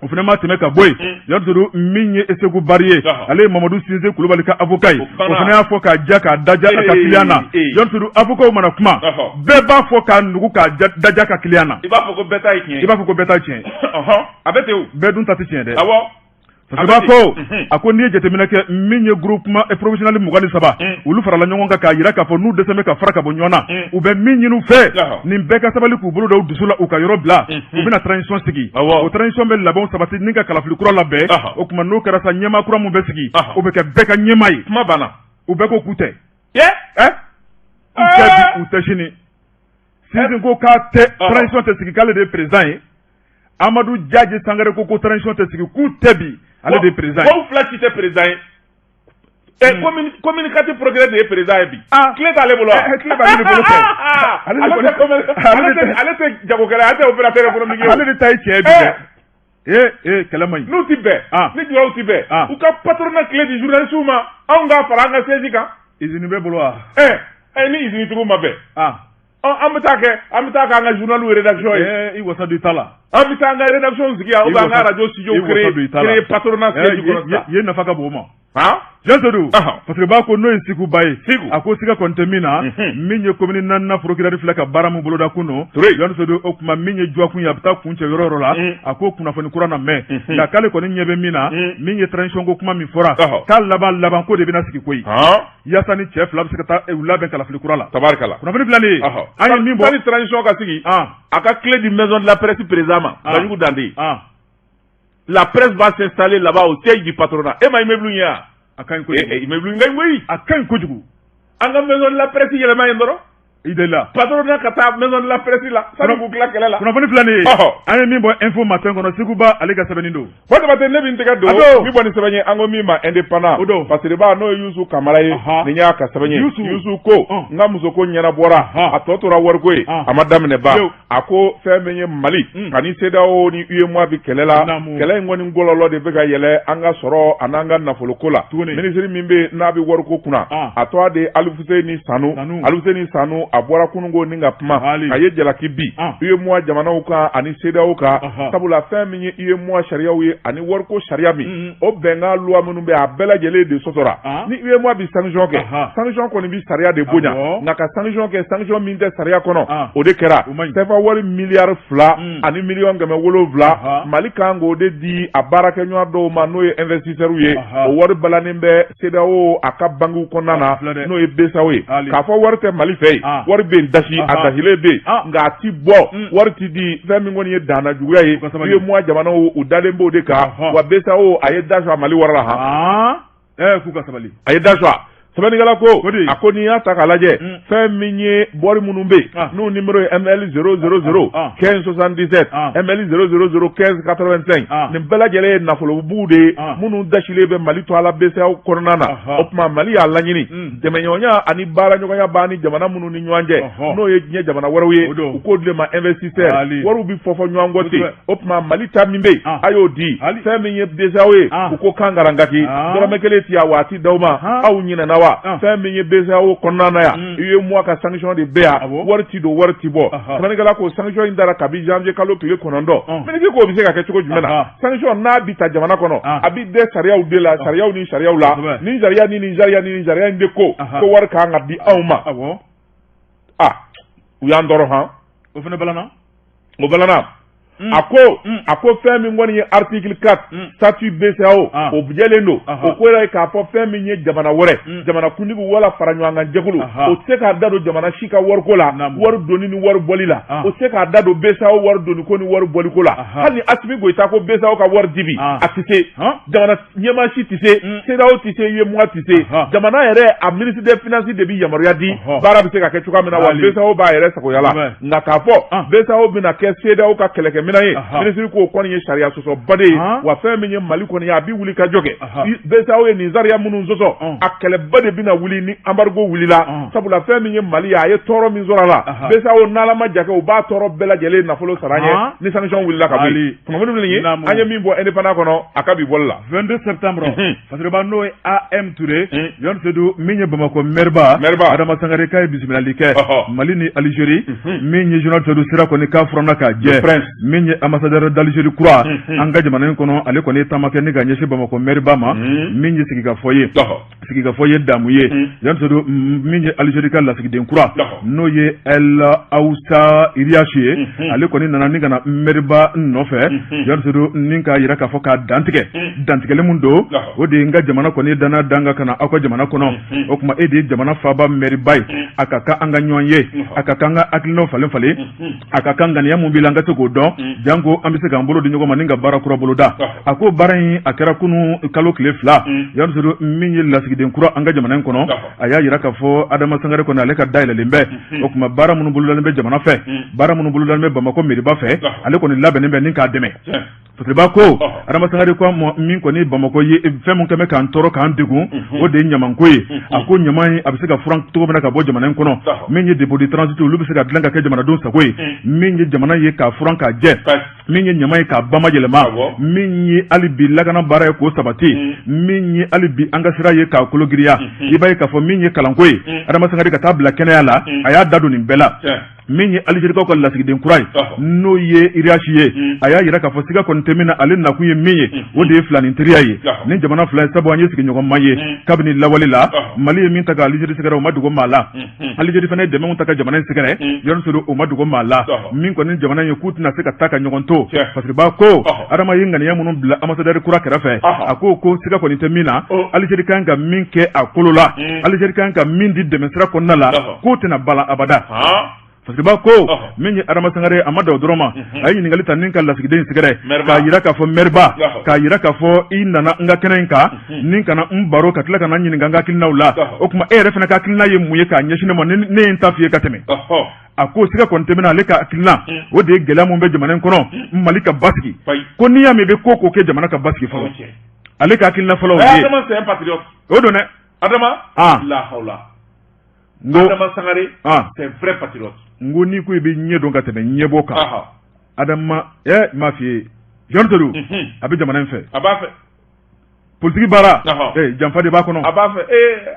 O fana ma tɛmɛ ka bɔ yen, Jean Seydou, min ye Segu Bari ye, ale ye Mamadu Sinse Kulubali ka avocat ye, o fana y'a fɔ k'a ja k'a daja a ka client na. Jean Seydou, avocat mana kuma, bɛɛ b'a fɔ k'a nugu k'a daja ka client na.
I b'a fɔ ko bɛɛ ta ye tiɲɛ
ye. I b'a fɔ ko bɛɛ ta ye tiɲɛ ye.
A bɛ ten o.
Bɛɛ dun ta tɛ tiɲɛ dɛ. Awɔ. Fasiriba ko, a ko n'i ye jateminɛ kɛ, min ye groupement professionnel 23, olu farala ɲɔgɔn kan k'a jira k'a fɔ n'u dɛsɛ bɛ ka fara ka bɔ ɲɔgɔn na, u bɛ min ɲini u fɛ, nin bɛɛ ka sabali k'u bolo da u dusu la, u ka yɔrɔ bila, u bɛna transition sigi. O transition bɛ labɛnw sabati ni ka kalafili kura labɛn. O tuma n'o kɛra sa, ɲɛmaa kura min bɛ sigi, o bɛ kɛ bɛɛ ka ɲɛmaa ye.
Kuma banna.
U bɛɛ ko k'u tɛ. U tɛ bi, u tɛ sini. Sinsin ko k'a tɛ transition tɛ sigi, k'ale de ye président ye. Amadu Jaje Sangare ko transition tɛ sigi, k'u tɛ bi, ale de ye président ye.
Ko fila si tɛ président ye. Commune 4 procureur de ye président ye bi. Clé t'ale bolo wa?
Clé b'ale de bolo kɛ.
Ale tɛ jagokɛla ye, ale tɛ opérateur économique ye.
Ale de ta ye tiɲɛ ye bi dɛ. Ee ee, kɛlɛ man ɲi.
N'u ti bɛn, ni julaw ti bɛn, u ka patronat clé di journaliste ma, anw k'a fara an ka siège kan.
Usine bɛ bolo wa?
Ni usine tigiw ma bɛn. An bɛ taa kɛ, an bɛ taa k'an ka journal rédaction
ye. I wasa don i ta la.
An bɛ taa an ka rédaction sigi yan, ou bien an ka radio studio créer patronat siège kɔnɔ sisan.
Yen nafa ka bon o ma. Jean Seydou, Fasiriba ko n'o ye Segu Ba ye, a ko siga kɔni tɛ min na, min ye commune naaninan procureur filɛ ka baara min boloda kun don, Jean Seydou, o tuma min ye dɔgɔkun ye, a bɛ taa kun cɛ yɔrɔ yɔrɔ la, a ko kunnafoni kura na mɛn, nka k'ale kɔni ɲɛ bɛ min na, min ye transition ko kuma min fɔra, k'a laban laban ko de bɛna sigi koyi, yaasa ni cɛ fila bɛ se ka taa u labɛn kalafili kura la.
Tabarikala.
Kunnafoni filɛ nin ye, an ye min bɔ.
Sani transition ka sigi, a ka clé di maison de la presse président ma, Banjugu Dante. La presse va s'installer là-bas au siège du patronat. E ma immeuble ye wa?
A ka ɲi kojugu.
Immeuble ka ɲi koyi.
A ka ɲi kojugu.
An ka maison de la presse yɛlɛma yen dɔrɔn.
I delila.
Patronat ka taa maison de la presse la sani k'u tila kɛlɛ la.
Kunnafoni filɛ nin ye. An ye min bɔ Info Matin kɔnɔ, Seguba ale ka sɛbɛnni don.
Fɔ Jabate, ne bɛ n tɛgɛ don min bɔ ni sɛbɛn ye, an ko min ma Indépendant.
O don.
Fasiriba, n'o ye Yusu Kamara ye, nin y'a ka sɛbɛn ye. Yusu ko n ka musoko ɲɛnabɔra, a tɔ tora wariko ye, a ma daminɛ ba. A ko fɛn min ye Mali ani CEDEAO ni UEMOA bɛ kɛlɛ la, kɛlɛ in kɔni kɔlɔlɔ de bɛ ka yɛlɛ an ka sɔrɔ an'an ka nafoloko la. Minisiri min bɛ n'a bɛ wariko kunna, a tɔgɔ de Alifuseni Sanu. Alifuseni Sanu, a bɔra kununko ni ka kuma, a ye jalaki bin UEMOA jamanaw kan ani CEDEAO kan, sabula fɛn min ye UEMOA sariyaw ye ani wariko sariya min, o bɛnkan loi minnu bɛ, a bɛɛ lajɛlen de sɔsɔra. Ni UEMOA bɛ sanction kɛ, sanction kɔni bɛ sariya de bonya, nka ka sanction kɛ, sanction min tɛ sariya kɔnɔ, o de kɛra. CFA wari miliyari 2 ani miliyɔn 700, Mali kan k'o de di a baarakɛɲɔgɔn dɔw ma, n'o ye investisseurs ye. O wari balannen bɛ CEDEAO a ka banque kɔnɔna na, n'o ye BCEAO ye. K'a fɔ wari tɛ Mali fɛ yen, wari bɛ yen, dasi a dasilen bɛ yen, nka a ti bɔ, wari ti di. Fɛn min kɔni ye danna juguya ye, UEMOA jamanaw u dalen b'o de kan. Wa BCEAO a ye da sɔrɔ Mali wari la han.
K'u ka sabali.
A ye da sɔrɔ. Sɛbɛnnikɛla ko, a ko n'i y'a ta k'a lajɛ, fɛn min ye bɔri minnu bɛ yen, n'u numéro ye ML 000 15 77, ML 000 15 85, nin bɛɛ lajɛlen ye nafolobuw de ye minnu dasilen bɛ Mali to a la BCEAO kɔnɔna na. O tuma Mali y'a laɲini, dɛmɛɲɔgɔnya ani baaraɲɔgɔnya b'a ni jamana minnu ni ɲɔgɔn cɛ, n'o ye diɲɛ jamana wɛrɛw ye, u k'o di ma investisseur. Wariw bɛ fɔ fɔ ɲɔgɔn kɔ ten. O tuma Mali ta min bɛ yen, a y'o di. Fɛn min ye BCEAO ye, u ko kan garangaki dɔrɔmɛ kelen ti a waati d'aw ma. Aw ɲinɛna wa? Fɛn min ye BCEAO kɔnɔna na yan, UEMOA ka sanction de bɛ yan, wari ti don, wari ti bɔ. Sɛbɛnnikɛla ko sanction in dara kabi janvier kalo tile 9. Minisiri ko o bɛ se ka kɛ cogo jumɛn na? Sanction n'a bi ta jamana kɔnɔ, a bi dɛ sariyaw de la, sariyaw ni sariyaw la, nin sariya ni nin sariya ni nin sariya in de ko ko wari kan ka di anw ma. A u y'an tɔɔrɔ han.
O fana balana.
O balana. A ko fɛn min kɔni ye article 4 statut BCEAO, o jɛlen don. O ko yɛrɛ k'a fɔ fɛn min ye jamana wɛrɛ, jamana kuntigi wala fara ɲɔgɔn kan jɛkulu, o tɛ se k'a da don jamana si ka wariko la, wari donni ni wari bɔli la. O tɛ se k'a da don BCEAO wari donni ko ni wari bɔli ko la. Hali ni Asimi Goyita ko BCEAO ka wari di bi, a tɛ se. Jamana ɲɛmaa si tɛ se, CEDEAO tɛ se, UEMOA tɛ se. Jamana yɛrɛ a ministre des finances de bɛ yamaruya di baara bɛ se ka kɛ cogoya min na. Wa BCEAO b'a yɛrɛ sagoya la, nka k'a fɔ BCEAO bɛna kɛ CEDEAO ka kɛlɛkɛminɛn ye, minisiri k'o kɔni ye sariya sɔsɔba de ye. Wa fɛn min ye Mali kɔni ye, a bɛ wuli ka jɔ kɛ. BCEAO ye nin sariya minnu sɔsɔ, a kɛlɛba de bɛna wuli ni embargo wulila, sabula fɛn min ye Mali ye, a ye tɔɔrɔ min sɔrɔ a la, BCEAO n'Ala ma ja kɛ, u b'a tɔɔrɔ bɛɛ lajɛlen nafolo sara an ye ni sanction wulila ka bɔ yen. Kunnafoni filɛ nin ye, an ye min bɔ Indépendant kɔnɔ a ka bi bɔli la.
22 septembre, Fasiriba, n'o ye AM Touré, Jɔn Sedu, min ye Bamakɔ maire-ba Adama Sangare, k'a ye bisimilali kɛ Mali ni Algérie. Min ye général Sedu sira kɔni k'a furanna k'a jɛ. Min ye ambassadeur d'Algérie kura an ka jamana in kɔnɔ, ale kɔni ye taama kɛ ni ka ɲɛsin Bamakɔ maire-ba ma. Min ye sigikafɔ ye, sigikafɔ ye damu ye. Jɔn Sedu, min ye Algérie ka lasigiden kura, n'o ye El Aoussa Iriachi ye, ale kɔni nana ni ka na maire-ba nɔfɛ. Jɔn Sedu, ni k'a yira k'a fɔ k'a dantigɛ dantigɛli mun don, o de ye n ka jamana kɔni danna danga ka na aw ka jamana kɔnɔ. O tuma e de ye jamana faaba maire-ba ye, a ka kan an ka ɲɔgɔn ye, a ka kan an ka hakilinaw falen falen, a ka kan ŋaniya mun b'i la an ka se k'o dɔn, janko an bɛ se k'an bolo di ɲɔgɔn ma ni ka baara kura boloda. A ko baara in a kɛra kunun kalo tile 2. Jɔn Sedu, min ye lasigiden kura an ka jamana in kɔnɔ, a y'a yira k'a fɔ Adama Sangare kɔni, ale ka dayɛlɛlen bɛ. O tuma baara minnu bolodalen bɛ jamana fɛ, baara minnu bolodalen bɛ Bamakɔ maire-ba fɛ, ale kɔni labɛnnen bɛ ni k'a dɛmɛ. Fasiriba ko Adama Sangare ko min kɔni Bamakɔ ye fɛn min kɛmɛ k'an tɔɔrɔ k'an degun, o de ye ɲamanko ye. A ko ɲama in a bɛ se ka furan cogo min na ka bɔ jamana in kɔnɔ, min ye dépôt de transit, olu bɛ se ka dilan ka kɛ jamanadenw sago ye, min ye jamana ye k'a furan k'a jɛ, min ye ɲama ye k'a bama yɛlɛma, min ye hali bi lakana baara ye k'o sabati, min ye hali bi an ka sira ye k'a kolo giriya. I b'a ye k'a fɔ min ye kalanko ye, Adama Sangare ka taa bila kɛnɛya la, a y'a da don nin bɛɛ la. Min ye Alizerikaw ka lasigiden kura ye, n'o ye Iriasi ye, a y'a jira k'a fɔ siga kɔni tɛ min na, ale nakun ye min ye, o de ye filanin teriya ye ni jamana fila ye, sabu an ye sigiɲɔgɔnma ye kabini lawale la. Mali ye min ta ka Alizeri sɛgɛrɛ, o ma dogo maa la. Alizeri fana ye dɛmɛ ta ka jamana in sɛgɛrɛ, yɔrɔ sɔrɔ o ma dogo maa la. Min kɔni jamana ye k'u tɛna se ka taa ka ɲɔgɔn to. Fasiriba ko Adama ye ŋaniya minnu bila ambassadeur kura kɛrɛfɛ, a ko siga kɔni tɛ min na, Alizeri kan ka min kɛ a kolo la, Alizeri kan ka min di dɛmɛ sira kɔnɔna la, k'o tɛna bala abada. Fasiriba ko min ye Adama Sangare a ma dan o dɔrɔn ma, a ye ɲininkali ta ni ka lasigiden sɛgɛrɛ k'a jira k'a fɔ Mɛriba, k'a jira k'a fɔ i nana n ka kɛnɛ in kan ni ka na n baro ka tila ka na n ɲininka n ka hakilinaw la. O tuma e yɛrɛ fana ka hakilina ye mun ye k'a ɲɛsin ne ma? Ne ye n ta f'i ye ka tɛmɛ. A ko siga kɔni tɛ min na, ale ka hakilina o de ye gɛlɛya min bɛ jamana in kɔnɔ, Mali ka basigi. Ko n'i y'a mɛn i bɛ ko ko kɛ, jamana ka basigi fɔlɔ. Ale ka hakilina fɔlɔ o ye. O don dɛ.
Adama, la Adama Sangare, c'est un vrai patriote.
N ko n'i ko i bɛ ɲɛ dɔn ka tɛmɛ ɲɛbɔ kan, Adama, n m'a f'i ye, Jean Seydou, a bɛ jamana in fɛ.
A b'a fɛ.
Politiki baara, janfa de b'a kɔnɔ.
A b'a fɛ,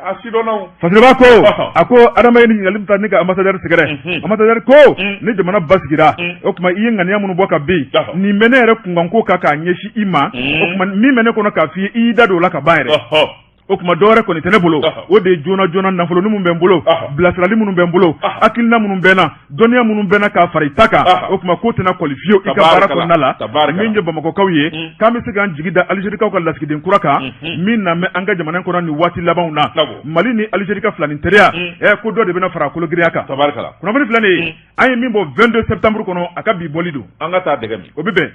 a sidɔnna.
Fasiriba ko, a ko Adama ye ɲininkali ta ni ka ambassadeur sɛgɛrɛ. Ambassadeur ko ni jamana basigira, o tuma i ye ŋaniya minnu bɔ ka bin, nin bɛ ne yɛrɛ kunkanko kan k'a ɲɛsin i ma. O tuma min bɛ ne kɔnɔ k'a f'i ye, i y'i da don o la ka ban yɛrɛ. O tuma dɔwɛrɛ kɔni tɛ ne bolo, o de ye joona joona nafolo minnu bɛ n bolo, bilasirali minnu bɛ n bolo, hakilina minnu bɛ n na, dɔnniya minnu bɛ n na k'a fara i ta kan. O tuma ko tɛna kɔli fiyewu i ka baara kɔnɔna la. Min ye Bamakɔkaw ye, k'an bɛ se k'an jigi da Alizerikaw ka lasigiden kura kan min na bɛ an ka jamana kɔnɔ nin waati labanw na. Mali ni Alizeri ka filanin teriya, ko dɔ de bɛna fara kolo girinya kan. Kunnafoni filɛ nin ye, an ye min bɔ 22 septembre kɔnɔ, a ka bi bɔli don.
An ka taa dɛgɛ
min, o bɛ bɛn.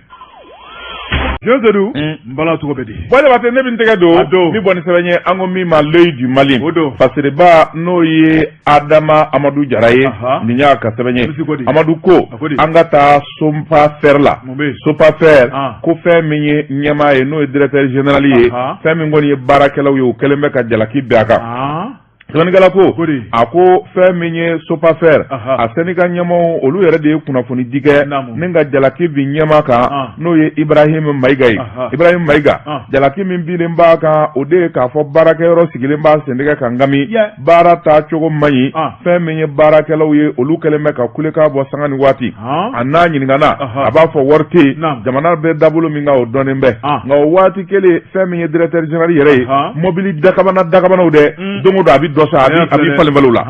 Jean Seydou, n bala, tɔgɔ bɛ di?
Bɔ Jabatɛ, ne bɛ n tɛgɛ don. A don. Min bɔ ni sɛbɛn ye, an ko min ma L'Oeil du Mali.
O don.
Fasiriba, n'o ye Adama Amadu Jara ye, nin y'a ka sɛbɛn ye. Amadu ko an ka taa Sopafer la. Sopafer ko fɛn min ye ɲɛmaa ye, n'o ye directeur général ye, fɛn min kɔni ye baarakɛlaw ye, o kɛlen bɛ ka jalaki bin a kan. Sɛbɛnnikɛla ko, a ko fɛn min ye Sopafer, a syndicat ɲɛmaaw, olu yɛrɛ de ye kunnafoni di kɛ ni ka jalaki bin ɲɛmaa kan, n'o ye Ibrahim Mayiga ye. Ibrahim Mayiga, jalaki min binnen b'a kan, o de ye k'a fɔ baarakɛyɔrɔ sigilen b'a sentigɛ ka ngami, baara taacogo man ɲi. Fɛn min ye baarakɛlaw ye, olu kɛlen bɛ ka kulekan bɔ sanga ni waati. A n'a ɲininkana, a b'a fɔ wari tɛ yen. Jamana bɛ dabolo min kan, o dɔnnen bɛ. Nka o waati kelen, fɛn min ye directeur général yɛrɛ ye, mobili dakabana dakabanaw dɛ, don o don a bɛ dɔ san, a bɛ falen falen o la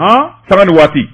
sanga ni waati.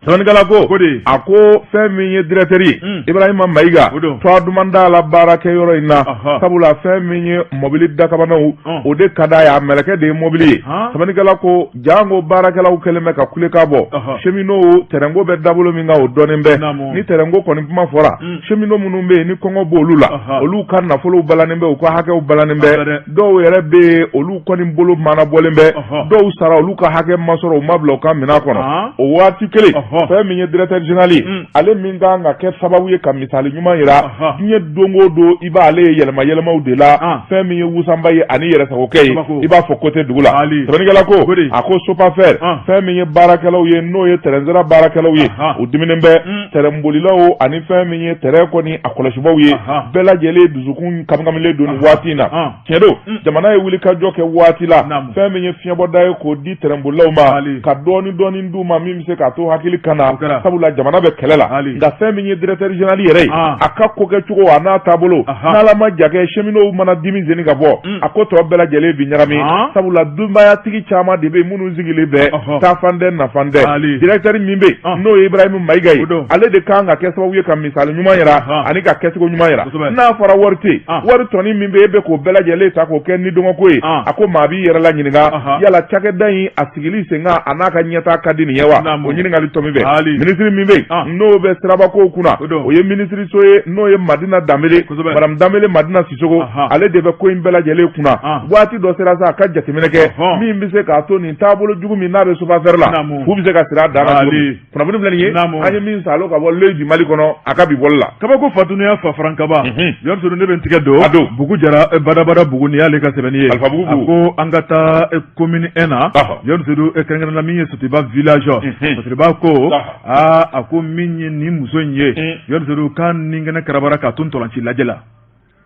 Sɛbɛnnikɛla ko, a ko fɛn min ye directeur ye, Ibrahima Mayiga, tɔgɔ duman t'a la baarakɛyɔrɔ in na, sabula fɛn min ye mobili dakabanaw, o de ka d'a ye, a mɛlɛkɛ de ye mobili ye. Sɛbɛnnikɛla ko janko baarakɛlaw kɛlen bɛ ka kulekan bɔ. Cheminots, tɛrɛnko bɛ dabolo min kan, o dɔnnen bɛ. Ni tɛrɛnko kɔni kuma fɔra, cheminots minnu bɛ yen ni kɔngɔ b'olu la, olu ka nafolow balannen bɛ, u ka hakɛw balannen bɛ. Dɔw yɛrɛ bɛ yen, olu kɔni bolo maanabɔlen bɛ. Dɔw sara, olu ka hakɛ ma sɔrɔ, u ma bila u ka minɛn kɔnɔ. O waati kelen, fɛn min ye directeur général ye, ale min kan ka kɛ sababu ye ka misali ɲuman jira diɲɛ don o don, i b'ale ye yɛlɛma yɛlɛmaw de la. Fɛn min ye wusanba ye ani yɛrɛsagokɛ ye, i b'a fɔ ko tɛ dugu la. Sɛbɛnnikɛla ko, a ko Sopafer, fɛn min ye baarakɛlaw ye, n'o ye tɛrɛnsira baarakɛlaw ye, u diminen bɛ. Tɛrɛnbolilaw ani fɛn min ye tɛrɛn kɔni a kɔlɔsibaw ye, bɛɛ lajɛlen dusukun kamikamilen don nin waati in na. Tiɲɛ don, jamana ye wulikajɔ kɛ waati la, fɛn min ye fiɲɛbɔda ye k'o di tɛrɛnbolilaw ma, ka dɔɔni dɔɔni d'u ma min bɛ se k'a to hakili ka na, sabula jamana bɛ kɛlɛ la. Nka fɛn min ye directeur général yɛrɛ ye, a ka ko kɛcogo a n'a taabolo, n'Ala ma ja kɛ, cheminots mana dimi seni ka bɔ, a ko tɔ bɛɛ lajɛlen bi ɲagami, sabula denbayatigi caman de bɛ yen minnu sigilen bɛ taafan tɛ nafan tɛ. Directeur min bɛ yen, n'o ye Ibrahim Mayiga ye, ale de kan ka kɛ sababu ye ka misali ɲuman yira ani ka kɛcogo ɲuman yira. N'a fɔra wari tɛ yen, wari tɔnin min bɛ e bɛ k'o bɛɛ lajɛlen ta k'o kɛ nidungɔko ye, a ko maa b'i yɛrɛ la ɲininka, yala cakɛda in a sigili sen kan, a n'a ka ɲɛtaa ka di nin ye wa? O ɲininkali tɔmi bɛ. Minisiri min bɛ yen, n'o bɛ sirabakow kunna, o ye minisiriso ye, n'o ye Madina Danbele, madame Danbele Madina Sisoko, ale de bɛ ko in bɛɛ lajɛlen kunna. Waati dɔ sera sa, a ka jateminɛ kɛ min bɛ se k'a to nin taabolo jugu min n'a bɛ Sopafer la, k'u bɛ se ka siri a dan na cogo min. Kunnafoni filɛ nin ye, an ye min salo ka bɔ L'Oeil du Mali kɔnɔ, a ka bi bɔli la.
Kabako fatuniya fa farankaba, Yɔrɔ ne bɛ n tigɛ don.
A don.
Bugu Jara badabada bugu, nin y'ale ka sɛbɛnni ye.
Alifa Bugu.
A ko an ka taa commune 1 na, Yɔrɔ kɛrɛnkɛrɛn la min ye Sotiba village. Sotiba ko aa, a ko min ye nin muso in ye, Yɔrɔ k'a ni kɛnɛ karabara k'a to ntolaci lajɛ la.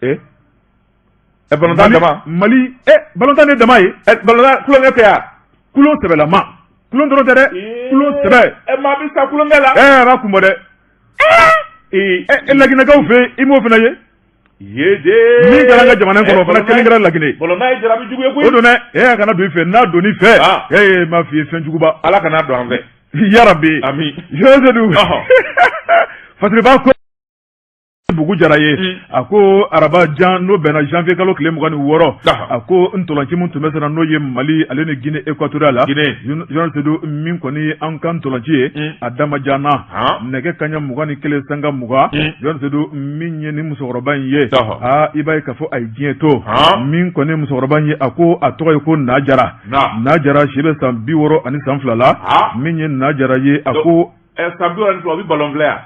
Ɛ, balontan dama.
Mali balontan de dama ye.
Balontan tulonkɛ tɛ yan.
Kulon sɛbɛlama, kulon dɔrɔn tɛ dɛ, kulon sɛbɛ.
Ɛ, maa bɛ sa tulonkɛ la.
Ɛ, a b'a kun bɔ dɛ. Ee, Laginɛkaw fɛ yen, i m'o fana ye.
Yede.
Min kɛra an ka jamana kɔnɔ, o fana kelen kɛra Laginɛ.
Balontan ye jarabi jugu ye koyi.
O don dɛ. Ɛ, a kana don i fɛ, n'a donn'i fɛ. Ee, m'a f'i ye, fɛn juguba.
Ala kana don an fɛ.
Yarabi.
Ami.
Sedu. Fasiriba ko. Bugu Jara ye, a ko araba jan, n'o bɛnna janvier kalo tile 26, a ko ntolanci min tun bɛ senna, n'o ye Mali ale ni Guinée équatoriale la, Journaliste Seydou, min kɔni ye an ka ntolanci ye, a damajanna nɛgɛ kaɲɛ 21 sanga 20. Journaliste Seydou, min ye nin musokɔrɔba in ye, aa, i b'a ye k'a fɔ a ye diɲɛ to. Min kɔni musokɔrɔba in ye, a ko a tɔgɔ ye ko Na Jara. Na Jara si bɛ san 62 la. Min ye Na Jara ye, a ko
San 62, o bɛ ballon filɛ yan.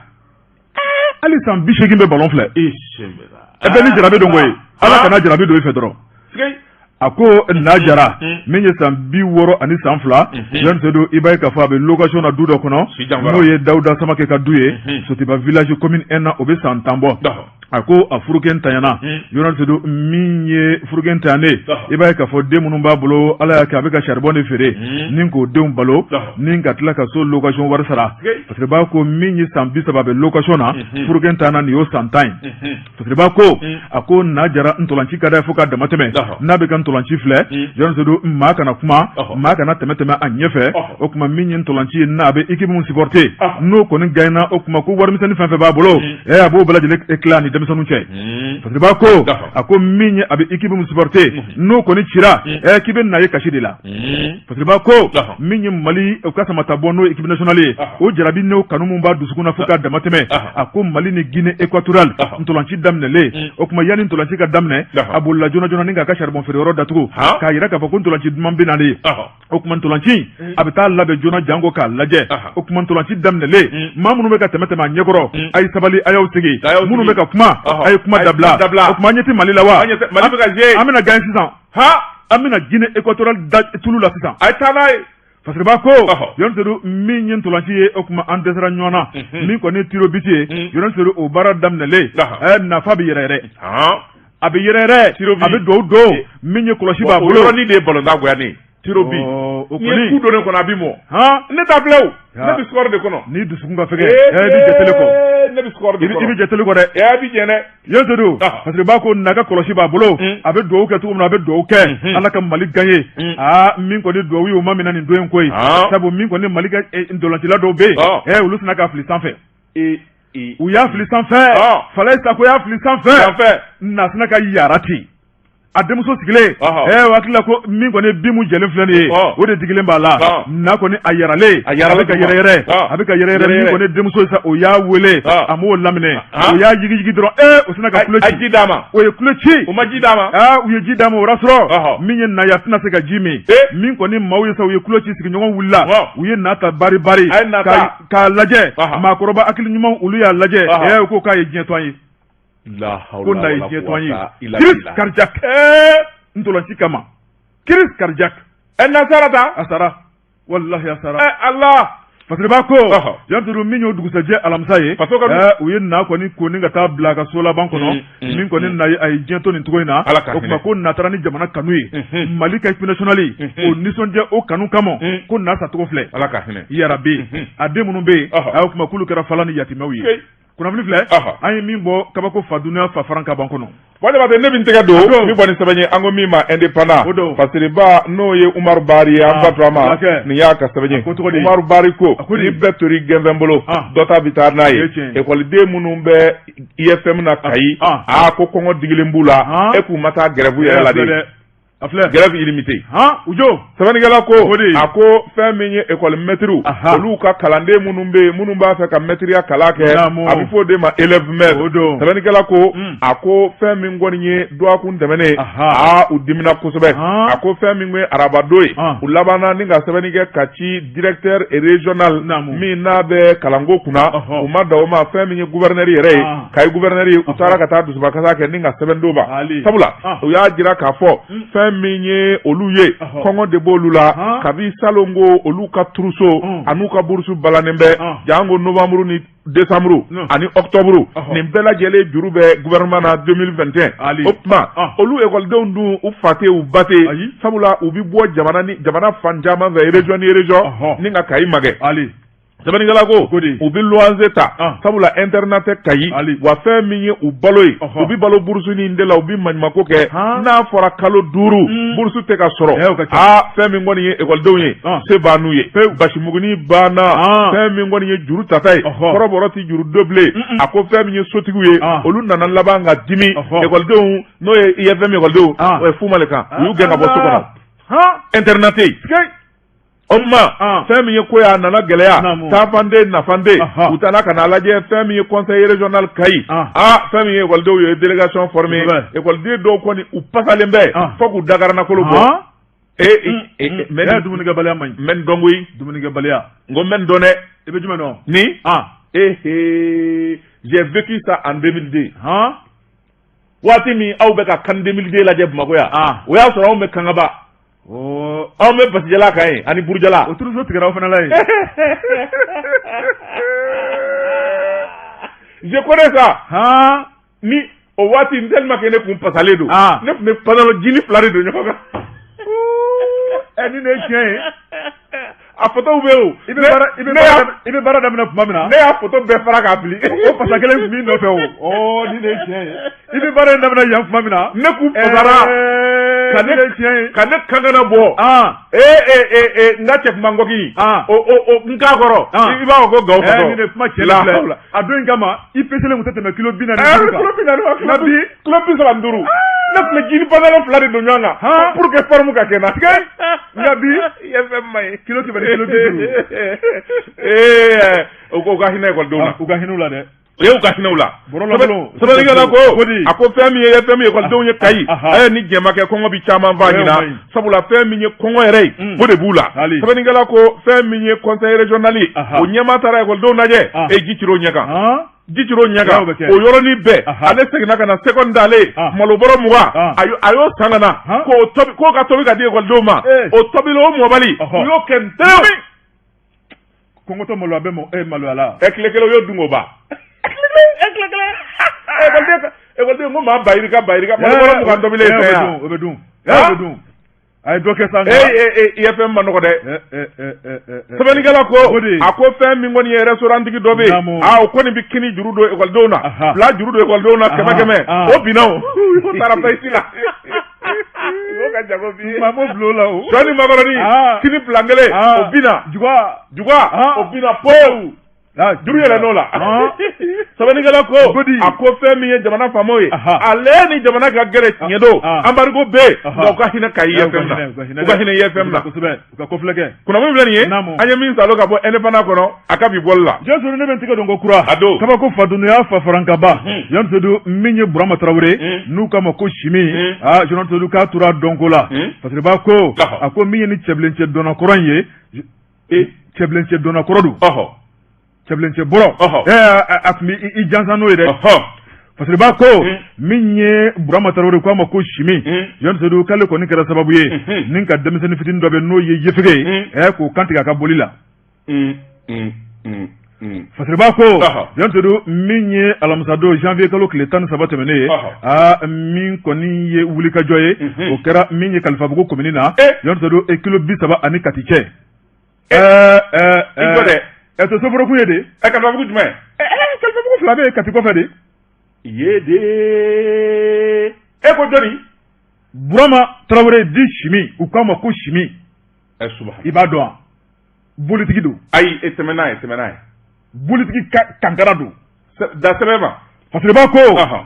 Hali san 80 bɛ ballon filɛ. Ɛ, bɛɛ ni jarabi don koyi. Ala kana jarabi don i fɛ dɔrɔn. A ko Na Jara min ye san 62, Journaliste Seydou, i b'a ye k'a fɔ a bɛ location na du dɔ kɔnɔ, n'o ye Dawuda Samakɛ ka du ye, Sotiba village, commune 1 na. O bɛ san 10 bɔ. A ko a furukɛ ntanyana. Journaliste Seydou, min ye furukɛ ntanyanen, i b'a ye k'a fɔ den minnu b'a bolo, Ala y'a kɛ a bɛ ka charbon de feere ni k'o denw balo ni ka tila ka so location wari sara. Parce que b'a ko min ye san 30 a bɛ location na, furukɛ ntanyana, nin y'o san 10 ye. Parce que b'a ko, a ko Na Jara ntolanci ka d'a ye fo ka dama tɛmɛ. N'a bɛ ka ntolanci filɛ, Journaliste Seydou, maa kana kuma, maa kana tɛmɛ tɛmɛ a ɲɛfɛ. O tuma min ye ntolanci ye, n'a bɛ équipe min supporter, n'o kɔni gagné, o tuma ko warimisɛnnin fɛn fɛn b'a bolo, a b'o bɛɛ lajɛlen tila ni denmisɛnninw cɛ. Parce que b'a ko, a ko min ye a bɛ équipe min supporter, n'o kɔni cira, k'i bɛ na ye kasi de la. Parce que b'a ko min ye Mali o ka samata bɔ, n'o ye équipe nationale ye, o jarabi n'o kanu min b'a dusukun na fo k'a dama tɛmɛ, a ko Mali ni Guinée équatoriale ntolanci daminɛlen, o tuma yanni ntolanci ka daminɛ, a bolila joona joona ni k'a ka charbon feere yɔrɔ datugu, k'a yira k'a fɔ ko ntolanci duman bɛ nalen. O tuma ntolanci a bɛ taa labɛn joona janko k'a lajɛ. O tuma ntolanci daminɛlen, maa minnu bɛ ka tɛmɛ tɛmɛ a ɲɛkɔrɔ, a ye sabali, a y'aw sigi. Minnu bɛ ka kuma, a ye kuma dabila. O tuma an ɲɛ tɛ Mali la wa? An bɛna gagner sisan. An bɛna Guinée équatoriale da tulu la sisan.
A ye taa n'a ye.
Fasiriba ko Journaliste Seydou, min ye ntolanci ye, o tuma an dɛsɛra ɲɔgɔn na. Min kɔni ye tir au but ye, Journaliste Seydou, o baara daminɛlen, nafa bɛ yɛrɛ yɛrɛ, a bɛ yɛrɛ yɛrɛ, a bɛ duwawu don. Min ye kɔlɔsi b'a bolo.
O yɔrɔnin de ye ballon goya ne ye.
Tir au but.
O kɔni, ni ye coup don ne kɔnɔ, a bɛ mɔ. Ne t'a filɛ o, ne bɛ score de kɔnɔ.
Ni dusukun ka fɛgɛn, i bɛ jateli kɔ.
Ne bɛ score de kɔnɔ.
I bɛ jateli kɔ dɛ.
A bɛ jɛn dɛ.
Journaliste Seydou, parce que b'a ko naga kɔlɔsi b'a bolo, a bɛ duwawu kɛ cogo min na, a bɛ duwawu kɛ Ala ka Mali gagner. Aa, min kɔni duwawu ye, o ma minɛ nin don in koyi, sabu min kɔni Mali ka ntolancila dɔw bɛ yen, olu sina k'a fili sanfɛ. U y'a fili sanfɛ, Falaye Sako y'a fili sanfɛ, na sina ka yara ten. A denmuso sigilen, o hakili la ko min kɔni bin mun jɛlen filɛ nin ye, o de digilen b'a la. Na kɔni a yaralen, a bɛ ka yɛrɛ yɛrɛ, a bɛ ka yɛrɛ yɛrɛ. Min kɔni denmuso ye sa, o y'a wele, a m'o laminɛ. O y'a jigijigi dɔrɔn, o sina ka kulo ci.
A ji d'a ma.
O ye kulo ci.
O ma ji d'a ma.
Aa, u ye ji d'a ma, o y'a sɔrɔ min ye na ye, a tɛna se ka ji min. Min kɔni maaw ye sa, u ye kulo ci, sigiɲɔgɔn wulila, u ye na ta bari bari k'a lajɛ. Maakɔrɔba hakili ɲuman, olu y'a lajɛ, u ko k'a ye diɲɛ to an ye, ko na ye diɲɛ to an ye. Crise cardiaque, ntolanci kama, crise cardiaque.
Na sara ta.
A sara, walahi a sara.
Ala.
Fasiriba ko Jantudu, min y'o dugusɛjɛ alamisa ye, u ye na kɔni koni ka taa bila a ka so laban kɔnɔ. Min kɔni na ye, a ye diɲɛ to nin cogo in na. O tuma ko na taara ni jamana kanu ye, Mali ka équipe nationale, o nisɔndiya, o kanu kama, ko na sacogo filɛ.
Ala ka hinɛ.
Yarabi, a den minnu bɛ yen, a y'o kuma k'olu kɛra falan ni yatimɛw ye. Kunnafoni filɛ, an ye min bɔ kabako fa dunuya fa faran ka ban kɔnɔ.
Jabate, ne bɛ n tɛgɛ don min bɔ ni sɛbɛn ye, an ko min ma Indépendant. Fasiriba, n'o ye Umaru Bari ye, an fa to a ma, nin y'a ka sɛbɛn ye. Umaru Bari ko ni bɛɛ tori gɛnfɛn bolo, dɔ ta bɛ taa n'a ye. Ekɔliden minnu bɛ IFM na Kayi, aa, ko kɔngɔ digilen b'u la, e k'u ma taa grève yɛrɛ la de.
A filɛ.
Grève illimitée.
Han, u jo.
Sɛbɛnnikɛla ko, a ko fɛn min ye école maître, olu ka kalanden minnu bɛ yen, minnu b'a fɛ ka mɛtiriya kalan kɛ, a bɛ fɔ o de ma élève maître. Sɛbɛnnikɛla ko, a ko fɛn min kɔni ye dɔgɔkun tɛmɛnen, aa, u dimina kosɛbɛ. A ko fɛn min ye arabadon ye, u labanna ni ka sɛbɛnni kɛ ka ci directeur régional min n'a bɛ kalanko kunna. U ma dan o ma, fɛn min ye gouverneur yɛrɛ ye, Kayi gouverneur ye, u taara ka taa dusubakasa kɛ ni ka sɛbɛn d'o ma, sabula u y'a jira k'a fɔ fɛn min ye olu ye, kɔngɔ de b'olu la kabi salon, ko olu ka trousseau an'u ka bourse balannen bɛ, janko novembre ni décembre ani octobre, nin bɛɛ lajɛlen juru bɛ gouvernement na 2021. O tuma olu ekɔlidenw dun, u fa tɛ, u ba tɛ, sabula u bɛ bɔ jamana ni jamana fan caman fɛ, région ni région, ni ka Kayi magɛn. Sɛbɛnnikɛla ko u bɛ luwanse ta ah. sabula internat tɛ Kayi wa fɛn min ye u balo ye u bɛ balo burusu nin de la u bɛ maɲumanko kɛ n'a fɔra kalo 5 hmm. burusu tɛ ka sɔrɔ eh, aa fɛn min kɔni ye ekɔlidenw ye ah. se b'an ye basimuguni banna ah. fɛn min kɔni ye juru tata ye kɔrɔbɔrɔ tɛ juru don bilen a ko fɛn min ye sotigiw ye olu nana laban ka dimi ekɔlidenw n'o ye IFM ekɔlidenw o ye Fumale kan u y'u gɛn ka bɔ so kɔnɔ internat tɛ yen. O tuma ah. fɛn min ye ko ye a nana gɛlɛya taafanden nafanden u taara ka na lajɛ fɛn min ye conseil régional Kayi aa ah. fɛn min ye ekɔlidenw ye délégation formée ekɔliden dɔw kɔni u pasalen bɛ ah. fo k'u dagaranakolo bɔ ee
mm, mm. dumunikɛbaliya man
ɲi n bɛ nin dɔn koyi
dumunikɛbaliya
n ko n bɛ nin dɔn dɛ
i bɛ jumɛn dɔn
ni ee j'ai vécu ça en 2002 waati min aw bɛ ka CAN 2002 lajɛ Bamakɔ yan o y'a sɔrɔ anw bɛ Kangaba anw bɛ basijala kan yen ani burujala
o turuso tigɛra aw fana la yen
je connais ça ni o waati tellement que ne kun pasalen don ne tun bɛ pantalon jean fila de don ɲɔgɔn kan
ɛ ni ne ye tiɲɛ ye
a photo bɛ yen
i bɛ baara i bɛ i bɛ baara daminɛ tuma min na
ne y'a photo bɛɛ fara k'a fili
o pasa kelen tun b'i nɔfɛ o ɔ ni ne ye tiɲɛ ye i bɛ baara in daminɛ yan tuma min na
ne kun pasara
ka ne tiɲɛ ye
ka ne kankana bɔ ee ee ee n ka cɛkuma ngɔki o o o n k'a kɔrɔ i b'a fɔ ko gawo
fasɔ ni ne kuma tiɲɛ filɛ a don in kama i peselen tun tɛ tɛmɛ kilo 45
kan kilo 40 wa nka bi kilo 35 ne tun bɛ jean pantalon fila de don ɲɔgɔn kan pour que forme ka kɛ n na
nka bi
IFM ma ye
kilo 100 ni kilo 50
ee o ko u ka hinɛ ekɔlidenw na
u ka hinɛ u la dɛ
o ye u ka hinɛ u la sɛbɛnnikɛla ko a ko fɛn min ye IFM ekɔlidenw ye Kayi a ye ni jɛn ma kɛ kɔngɔ bi caman fa ɲinan sabula fɛn min ye kɔngɔ yɛrɛ ye o de b'u la sɛbɛnnikɛla ko fɛn min ye conseil régional ye o ɲɛmaa taara ekɔlidenw lajɛ e ji cir'o ɲɛ kan ji cir'o ɲɛ kan o yɔrɔnin bɛɛ ale seginna ka na seconde dalen malo bɔrɔ 20 a y'o san ka na k'o tobi k'o ka tobi ka di ekɔlidenw ma o tobili o mɔbali u y'o kɛ ntɛnɛn
kɔngɔtɔ maloya bɛ mɔ e maloya la
ɛ tile kelen u y'o dun k'o ban tile kelen ekɔliden ekɔliden ko maa bayirika bayirika malo bɔrɔ 20 tobilen ye fɛn
yan o bɛ dun o bɛ dun a ye dɔ kɛ sa
ee IFM ma nɔgɔ dɛ sɛbɛnnikɛla ko a ko fɛn min kɔni ye restaurant tigi dɔ bɛ yen aa o kɔni bɛ kini juru don ekɔlidenw na fila juru don ekɔlidenw na kɛmɛ kɛmɛ o binna o o taara faillite la o ka jago bi
maa m'o bulon la o
sɔ ni makɔrɔni kini pilan kelen o binna
juga
juga o binna pewu juru yɛlɛnn'o la sɛbɛnnikɛla ko a ko fɛn min ye jamana faamaw ye ale ni jamana ka gɛrɛ tiɲɛ don embargo bɛ yen nka u ka hinɛ Kayi IFM na u ka hinɛ IFM na
kosɛbɛ u ka kɔfilɛ kɛ
kunnafoni filɛ nin ye an ye min salo ka bɔ Indépendant kɔnɔ a ka bi bɔli la
Jɔn ne bɛ n tɛgɛ don ko kura
a don
kabako fadunya fa farankaba Jɔn Sedu min ye Burama Tarawele n'u k'a ma ko Simi aa Jɔn Sedu k'a tora dɔnko la Fasiriba ko a ko min ye ni cɛbilencɛ dɔnna kɔrɔ in ye cɛbilencɛ dɔnna kɔrɔ don cɛbilencɛ bɔrɔ a tun bɛ i jansan n'o ye dɛ Fasiriba ko min ye Burama Tarawele k'a ma ko Simi Jɔn Sedu k'ale kɔni kɛra sababu ye ni ka denmisɛnnin fitinin dɔ bɛ n'o ye yefege ye k'o kantigɛ a ka boli la Fasiriba ko Jɔn Sedu min ye alamisadon janvier kalo tile 13 tɛmɛnen ye aa min kɔni ye wulikajɔ ye o kɛra min ye Kalifabugu komini na Jɔn Sedu e kilo 30 ani Kati cɛ
dɛ
ɛ to soforokun ye de
ɛ Kalifabugu jumɛn
Kalifabugu fila bɛ yen Kati kɔfɛ de
ye de e ko jɔni
Burama Tarawele dit Simi u k'a ma ko Simi i b'a dɔn wa bolitigi don
ayi e tɛmɛ n'a ye tɛmɛ n'a ye
bolitigi kankara don
da sɛbɛn ma
Fasiriba ko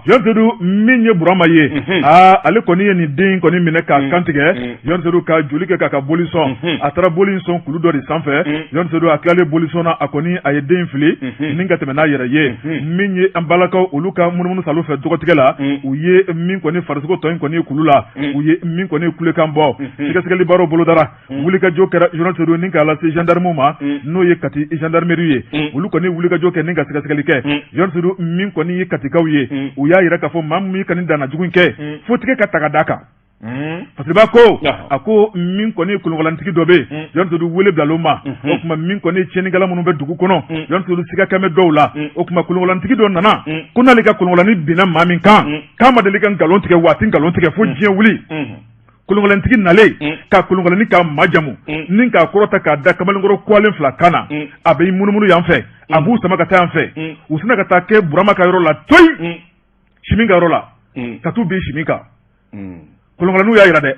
Jɔn Sedu min ye Burama ye aa ale kɔni ye nin den kɔni minɛ k'a kantigɛ Jɔn Sedu ka joli kɛ k'a ka boli sɔn a taara boli in sɔn kulu dɔ de sanfɛ Jɔn Sedu a tilalen boli sɔn na a kɔni a ye den in fili ni ka tɛmɛ n'a yɛrɛ ye min ye an balakaw olu ka munumunu salo fɛ dɔgɔtigɛ la u ye min kɔni farisogo tɔ in kɔni ye kulu la u ye min kɔni kulekan bɔ sɛgɛsɛgɛli baaraw bolodara wulikajɔ kɛra Jɔn Sedu ni k'a lase gendarmew ma n'o ye Kati gendarmerie ye olu kɔni wulikajɔ kɛ ni ka sɛgɛsɛgɛli kɛ Jɔn Sedu min kɔni ye Katikaw ye u y'a jira k'a fɔ maa min ka nin danna jugu kɛ fo tigɛ ka ta ka d'a kan Fasiriba ko a ko min kɔni kolonkalantigi dɔ bɛ yen Jɔn Sedu wele bilal'o ma o tuma min kɔni tiɲɛnikɛla minnu bɛ dugu kɔnɔ Jɔn Sedu siga kɛmɛ dɔw la o tuma kolonkalantigi dɔ nana ko n'ale ka kolonkalani binna maa min kan k'a ma deli ka nkalon tigɛ wa a tɛ nkalon tigɛ fo diɲɛ wuli. Kolonkalantigi nalen ka kolonkalani ka majamu ni k'a kɔrɔta k'a da kamalenkɔrɔ kwalen fila kan na, a bɛ munumunu yan fɛ, a b'u sama ka taa yan fɛ, u sina ka taa kɛ Burama ka yɔrɔ la toyi, Simi ka yɔrɔ la, ka t'u bin Simi kan. Kolonkalaniw y'a jira dɛ.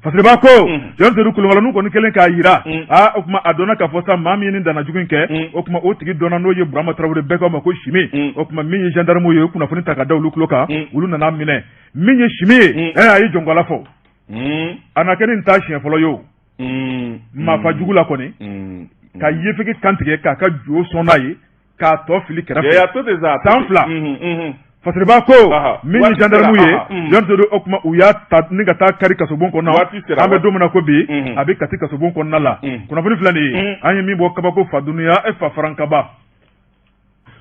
Fasiriba ko Jɔn Sedu, kolonkalaniw kɔni kɛlen k'a jira, aa, o tuma a dɔnna k'a fɔ sa, maa min ye nin danna jugu in kɛ, o tuma o tigi dɔnna, n'o ye Burama Tarawele, bɛɛ k'a ma ko Simi. O tuma min ye gendarmew ye, u kunnafoni ta ka da olu tulo kan, olu nana minɛ. Min ye Simi ye, a ye jɔnkala fɔ. A na kɛ nin ta siɲɛ fɔlɔ ye o, maafa jugu la kɔni, ka yefege kantigɛ k'a ka jo sɔn n'a ye, k'a tɔ fili kɛrɛfɛ. San 2. Fasiriba ko min ye gendarmew ye, Jɔn Sedu, o tuma u y'a ta ni ka taa kari kasobon kɔnɔ. An bɛ don min na ko bi, a bɛ Kati kasobon kɔnɔna la. Kunnafoni filɛ nin ye, an ye min bɔ kabako fa dunuya e fa farankaba.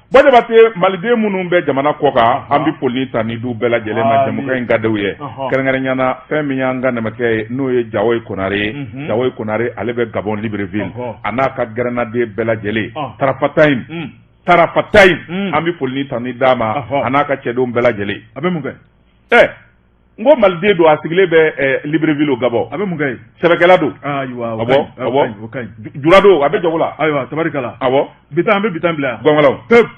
Buwa Jabate, maliden minnu bɛ jamana kɔ kan, an bɛ foli ni tanu d'u bɛɛ lajɛlen ma jɛmukan in ka d'u ye, kɛrɛnkɛrɛnya na fɛn min y'an ka namakɛ ye, n'o ye Jawoyi Konare ye. Jawoyi Konare, ale bɛ Gabon Libreville, a n'a ka gɛrɛnnaden bɛɛ lajɛlen, tarafatayi tarafatayi, an bɛ foli ni tanu d'a ma, a n'a ka cɛdenw bɛɛ lajɛlen.
A bɛ mun kɛ?
Ɛ, n ko maliden don, a sigilen bɛ Libreville o Gabon.
A bɛ mun kɛ yen?
Sɛbɛkɛla don.
Ayiwa.
Awɔ, awɔ.
O ka ɲi.
Jura don, a bɛ jago la.
Ayiwa, tabarikala.
Awɔ.
Bi ta, an bɛ bi ta bila yan.
Gɔngɔlɔw.
Pewu.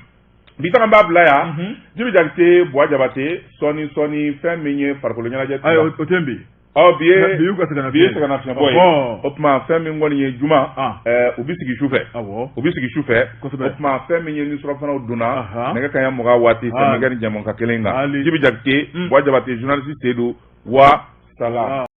Bi ta, an b'a bila yan. Jibi Jakite, Buwa Jabate, sɔɔni sɔɔni, fɛn min ye farikolo ɲɛnajɛ.
Ayi, o tɛ yen bi.
Ɔ, bi ye
bi y'u ka sɛgɛnnafiɲɛ
bi ye sɛgɛnnafiɲɛbɔ ye. O tuma fɛn min kɔni ye juma, u bɛ sigi su fɛ. U bɛ sigi su fɛ. O tuma fɛn min ye ni surafanaw donna nɛgɛ kanɲɛ 20 waati, fɛn bɛ kɛ ni jɛmukan kelen kan. Jibi Jakite, Buwa Jabate, journaliste Seydou wa salam.